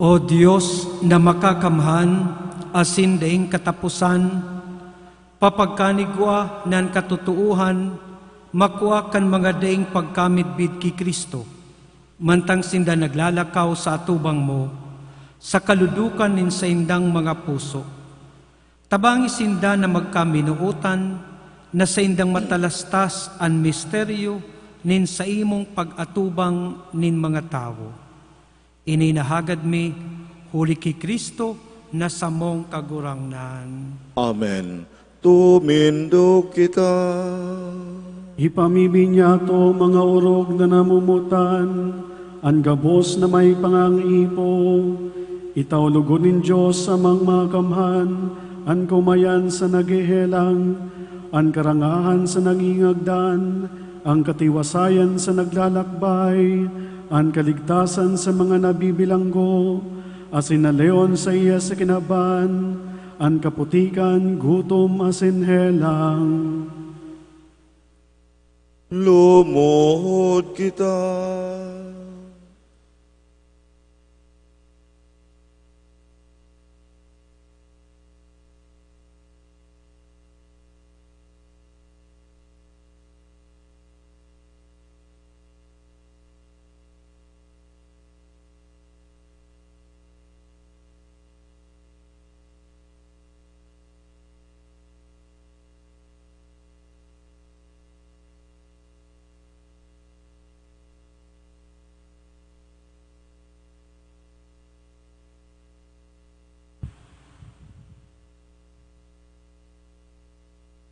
O Dios na makakamhan asin daing kataposan, papagkanigwa na an katotoohan makua kan mga daing pagkamidbid ki Cristo, mantang sinda naglalakaw sa atubang mo, sa kaludokan nin saindang mga puso. Tabangi sinda na magkaminootan na saindang matalastas an misteryo nin saimong pag-atubang nin mga tawo. Ini nahagad mi huli ki Cristo na samong Kagurangnan. Amen. Tumindog kita. Ipamibi niyato, mga orog na namomotan, an gabos na may pangangaipo. Itao lugod nin Dios Amang Makamhan an kumayan sa naghehelang, an karangahan sa nangingagdan, an katiwasayan sa naglalakbay, an kaligtasan sa mga nabibilanggo, asin na leon saiya sa kinaban, an kaputikan, gutom asin helang. Lumuhod kita.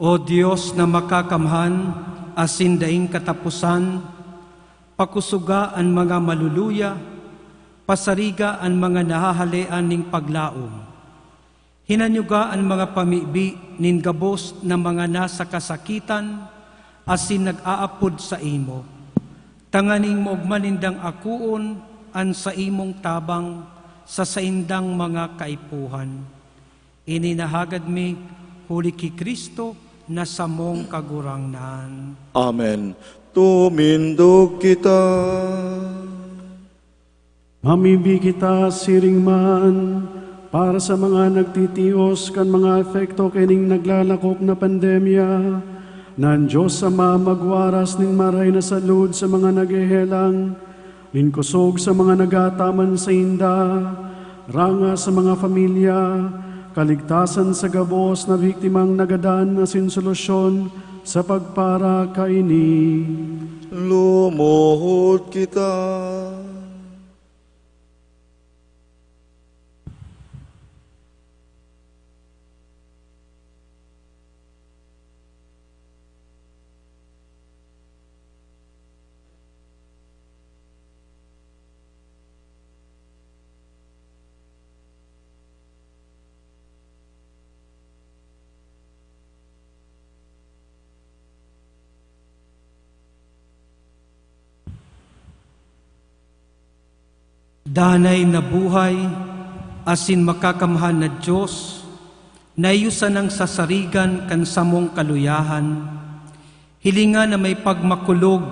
O Dios na makakamhan asin daing kataposan, pakusoga an mga maluluya, pasariga an mga nahahalean nin paglaom. Hinanyuga an mga pamibi nin gabos na mga nasa kasakitan asin nag-aapod saimo, tanganing maogma nindang akoon an saimong tabang sa saindang mga kaipuhan. Ini nahagad mi huli ki Cristo na samong Kagurangnan. Amen. Tumindog kita. Mamibi kita siring man para sa mga nagtitios kan mga epekto kaning naglalakop na pandemya, Nan Dios Ama magwaras nin maray na salud sa mga naghehelang, nin kusog sa mga nagataman sainda, ranga sa mga pamilya, kaligtasan sa gabos na biktimang nagadan asin solusyon sa pagpara kaini. Lumuhod kita. Danay na buhay asin makakamhan na Dios, na iyo sanang sasarigan kan samong kaluyahan, hilinga na may pagmakulog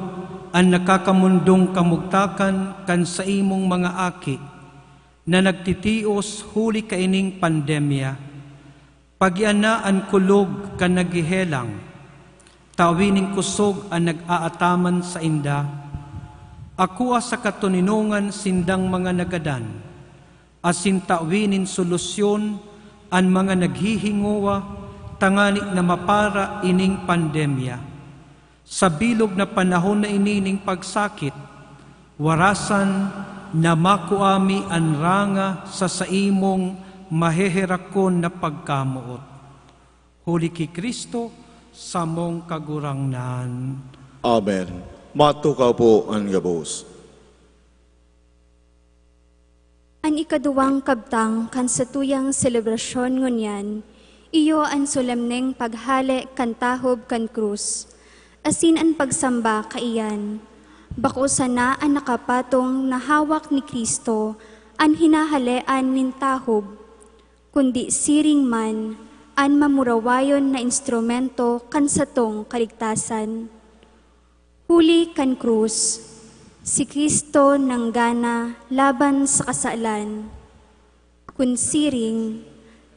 an nakakamundong kamugtakan kan saimong mga aki na nagtitios huli kaining pandemya. Pagian na an kulog kan naghehelang, tawi nin kusog an nag-aataman sainda. Akua sa katoninongan sindang mga nagadan, asin tawi nin solusyon an mga naghihingowa tangani na mapara ining pandemya. Sa bilog na panahon na ini nin pagsakit, warasan na makua mi an ranga sa saimong maheherakon na pagkamoot. Huli ki Cristo, samong Kagurangnan. Amen. Matukaw po an gabos. An ikaduwang kabtang kan satuyang selebrasyon ngunyan, iyo an solemneng paghale kan tahob kan krus, asin an pagsamba kaiyan. Bako sana an nakapatong na hawak ni Cristo an hinahalean nin tahob, kundi siring man an mamurawayon na instrumento kan satong kaligtasan. Huli kan krus, si Cristo nanggana laban sa kasalan. Kun siring,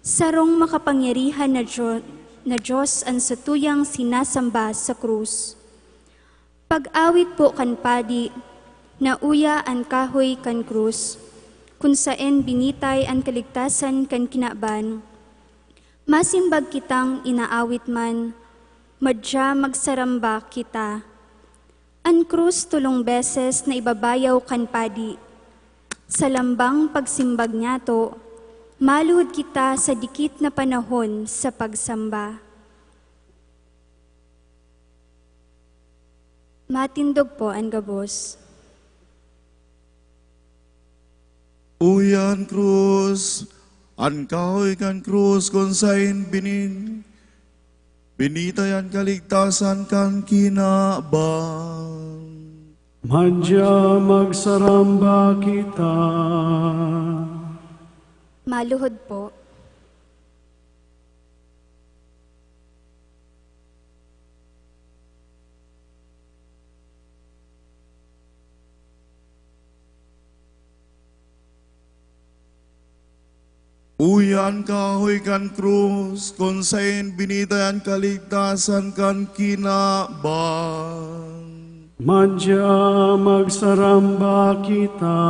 sarong makapangyarihan na Diyo-, na Dios an satuyang sinasamba sa krus. Pag-awit po kan padi, nauya an kahoy kan krus, kun saen binitay an kaligtasan kan kinaban. Masimbag kitang inaawit man, madya magsaramba kita. An krus tolong beses na ibabayaw kan padi. Sa lambang pagsimbag niyato, maluhod kita sa dikit na panahon sa pagsamba. Matindog po an gabos. Uya an krus, an kahoy kan krus kun saen binin-, binitay an kaligtasan kan kinaban. Madya magsaramba kita. Maluhod po. Uya an kahoy kan krus, kun saen binitay an kaligtasan kan kinaban. Madya magsaramba kita.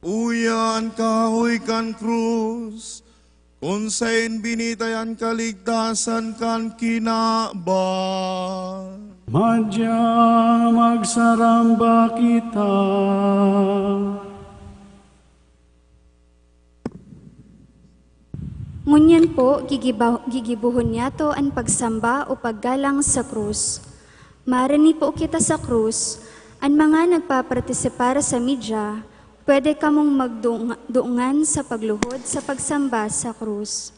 Uya an kahoy kan krus, kun saen binitay an kaligtasan kan kinaban. Madya magsaramba kita. Ngunyan po, gigiba-, gigibohon niyato an pagsamba o paggalang sa krus. Marani po kita sa krus, an mga nagpapartisipar sa media, pwede kamong magdung-, dungan sa pagluhod sa pagsamba sa krus.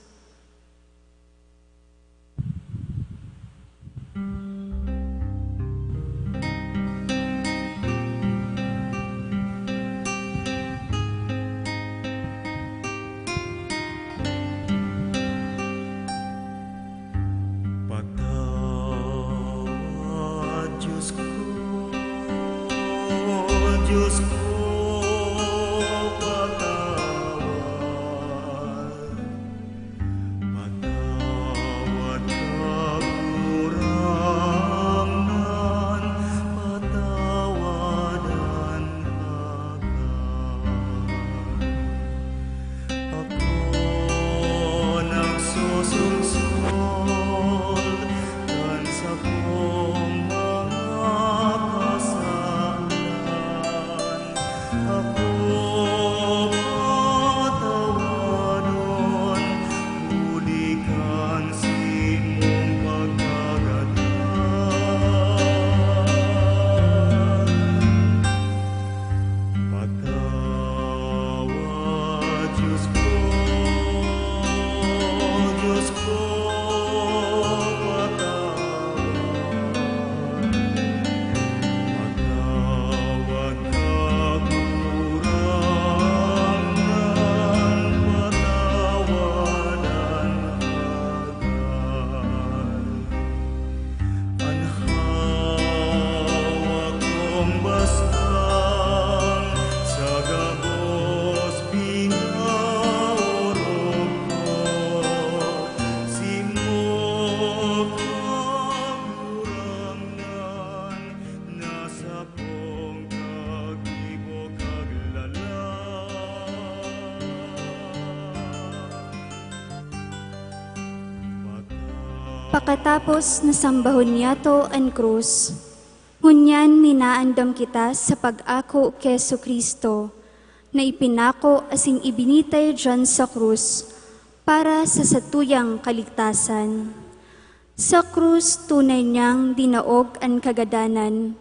Katapos na sambahon niyato an krus, ngunyan minaandam kita sa pag-ako ki Jesu-Cristo, na ipinako asin ibinitay diyan sa krus para sa satuyang kaligtasan. Sa krus, tunay niyang dinaog an kagadanan.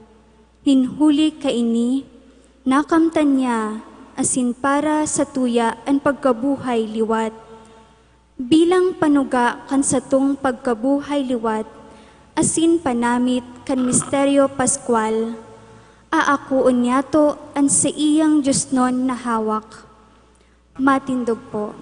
Nin huli kaini, nakamtan niya asin para satuya an pagkabuhay liwat. Bilang panuga kan satong pagkabuhay liwat asin panamit kan misteryo Paskwal, aakoon niyato an saiyang diosnon na hawak. Matindog po.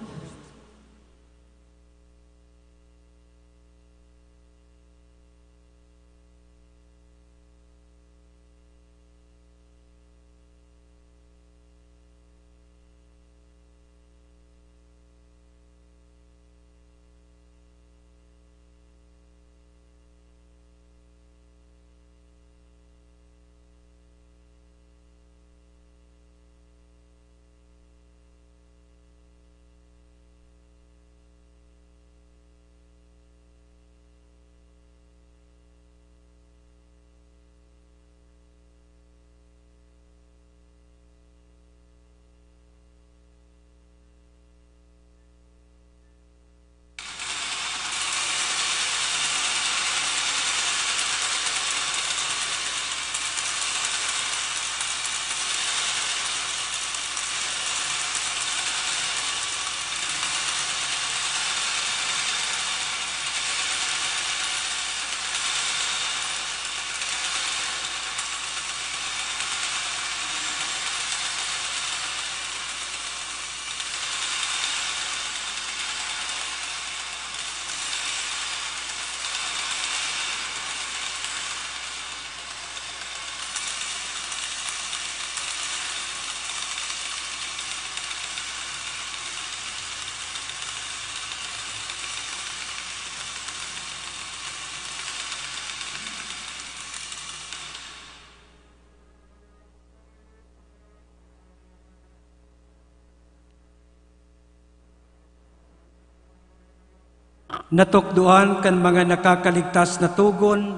Natukdoan kan mga nakakaligtas na togon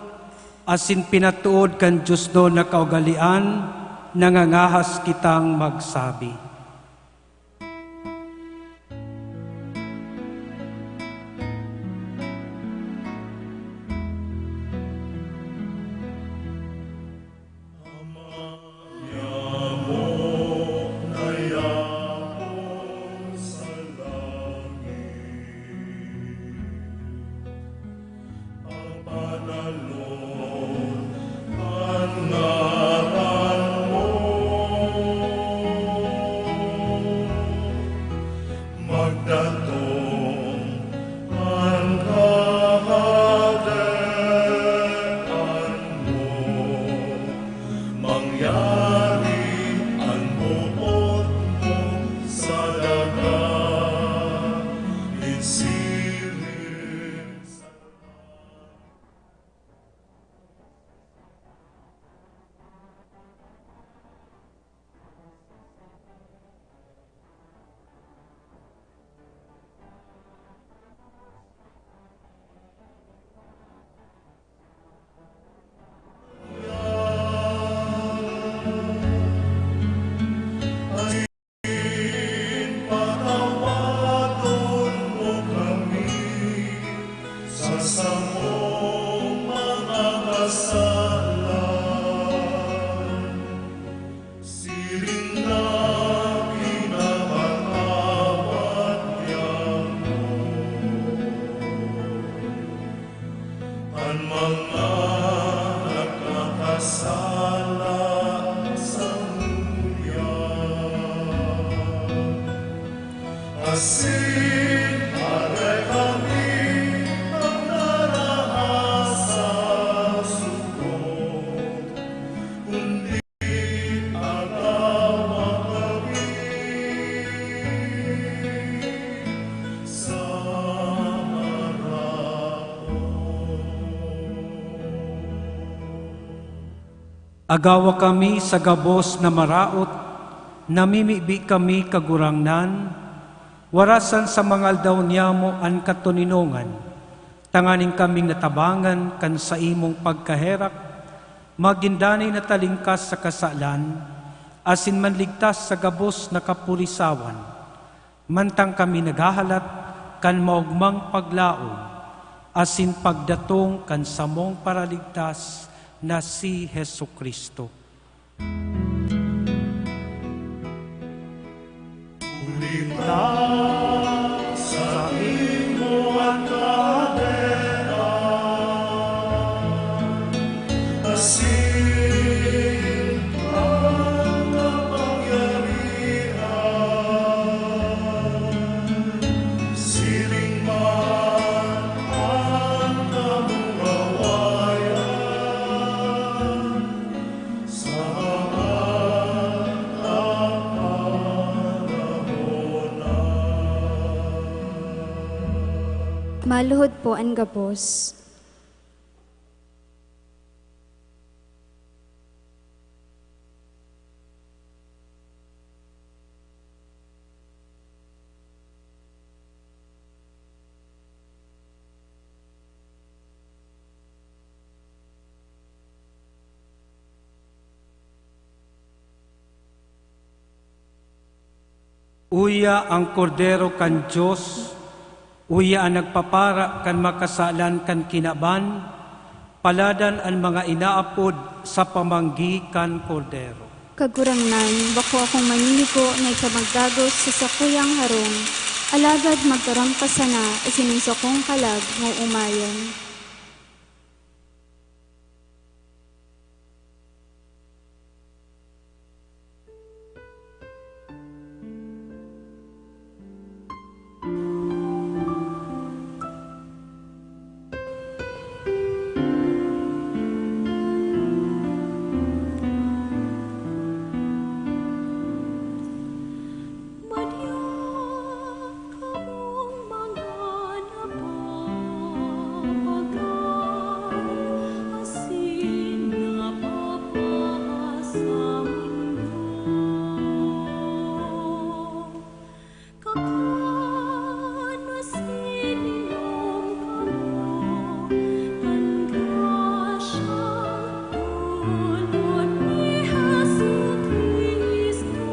asin pinatood kan diosnon na kaugalean, nangangahas kitang magsabi. Magdatong an Kahadean mo, mangyari an boot mo sa daga nin siring sa Patawadon mo kami sa samong mga kasalan. Siring na pinapatawad niya an mga nagkakasala samuya. Asin aray kami an narahas sa sugod, kundi agawa kami sa harap mo. Agawa kami sa gabos na maraot, namimibi kami, Kagurangnan, warasan sa mga aldaw niyamo an katoninongan. Tanganing kaming natabangan kan saimong pagkaherak, magin danay na talingkas sa kasalan, asin manligtas sa gabos na kapurisawan, mantang kami naghahalat kan maogmang paglaom asin pagdatong kan samong Paraligtas na si Jesu-Cristo. Huli ta saimo an kadena, asin an kapangyarihan, siring man an kamurawayan. Maluhod po an gabos. Uya an Kordero kan Dios, uya an nagpapara kan makasalan kan kinaban, paladan an mga inaapod sa pamanggi kan Kordero. Kagurangnan, bako akong maninigo na ika magdagos sa sakuyang harong, alagad magtaram ka sana asin an sakong kalag maoomayan. Madya kamong mga napapagal asin napapasamundo. Kakan asin inom kamo kan grasyang dulot ni Jesu-Cristo.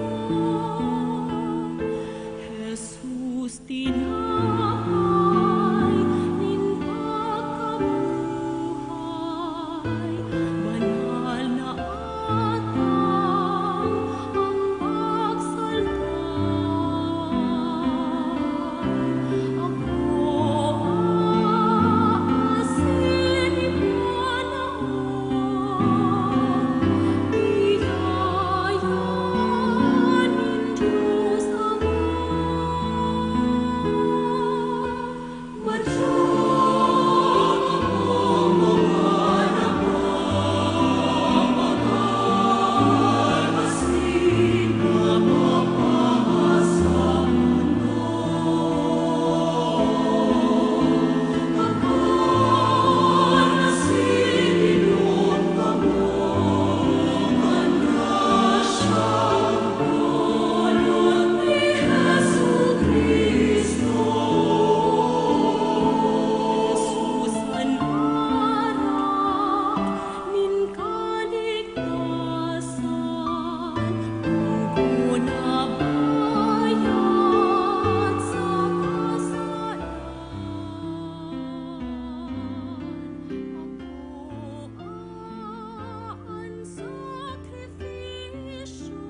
Jesus, tinapay nin pagkabuhay, banal na atang an pagsaltan. Ako asin ipanahon, biyaya nin Dios Ama. An sakripisyo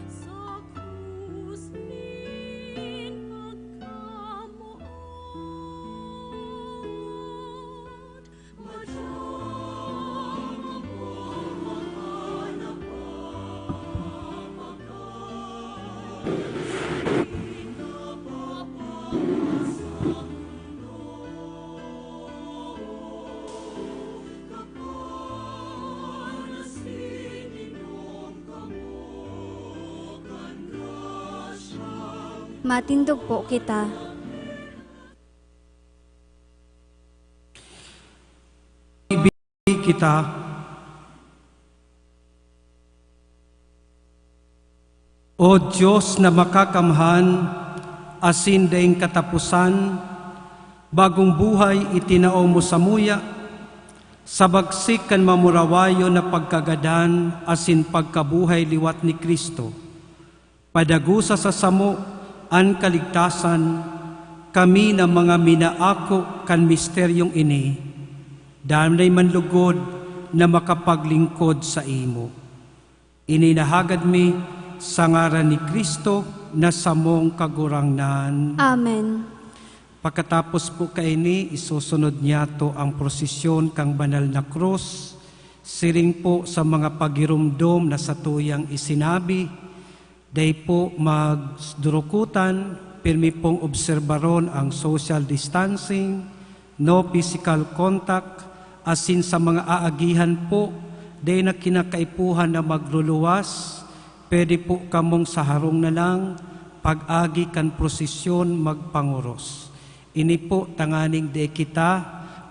sa krus nin pagkamoot. Matindog po kita. Kita. O Dios na makakamhan asin daing kataposan, Bagong buhay itinao mo samuya, sa bagsik kan mamurawayon na pagkagadan asin pagkabuhay liwat ni Cristo. Padagosa sa samo an kaligtasan, kami na mga minaako kan misteryong ini, danay man lugod na makapaglingkod saimo. Ini nahagad mi sa ngaran ni Cristo na samong Kagurangnan. Amen. Pakatapos po kaini, isusunod niyato ang prosesyon kan banal na krus. Siring po sa mga pagiromdom na satuyang isinabi, dai po magdurukutan, pirmi pong obserbaron ang social distancing, no physical contact, asin sa mga aagihan po, dai na kinakaipuhan na magluluwas, pwede po kamong sa harong na lang, pag-agi kan prosesyon, magpangoros. Ini po tanganing di kita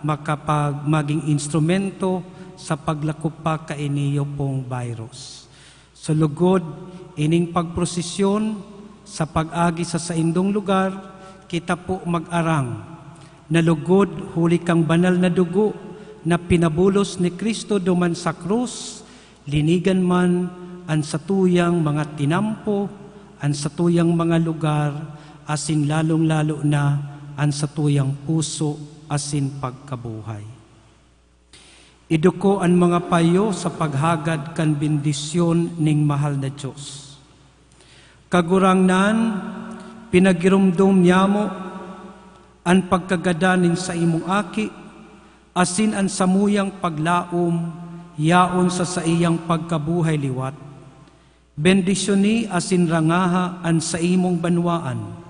makapag-, maging instrumento sa paglakop pa kaini pong virus. Sa lugod, ining pagprosesyon, sa pag-agi sa saindong lugar, kita po mag-arang na lugod huli kan banal na dugo na pinabulos ni Cristo duman sa krus, linigan man an satuyang mga tinampo, an satuyang mga lugar, asin lalong-lalo na an satuyang puso asin pagkabuhay. Iduko an mga payo sa paghagad kan bendisyon ning mahal na Dios. Kagurangnan, pinagiromdom niamo an pagkagadan nin saimong Aki, asin an samuyang paglaom yaon sa saiyang pagkabuhay liwat. Bendisyoni asin rangaha an saimong banwaan.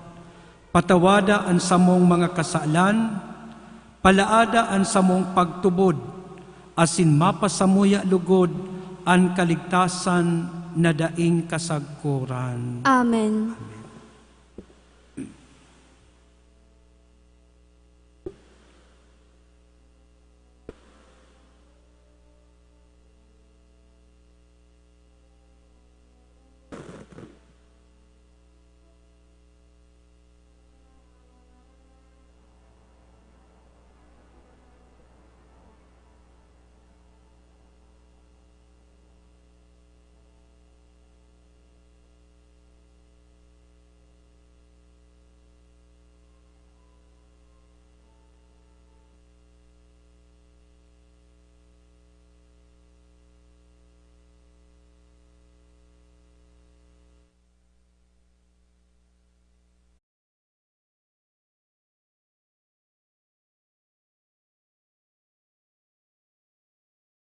Patawada an samong mga kasalan, palaada an samong pagtubod, asin mapasamuya lugod an kaligtasan na daing kasagkoran. Amen.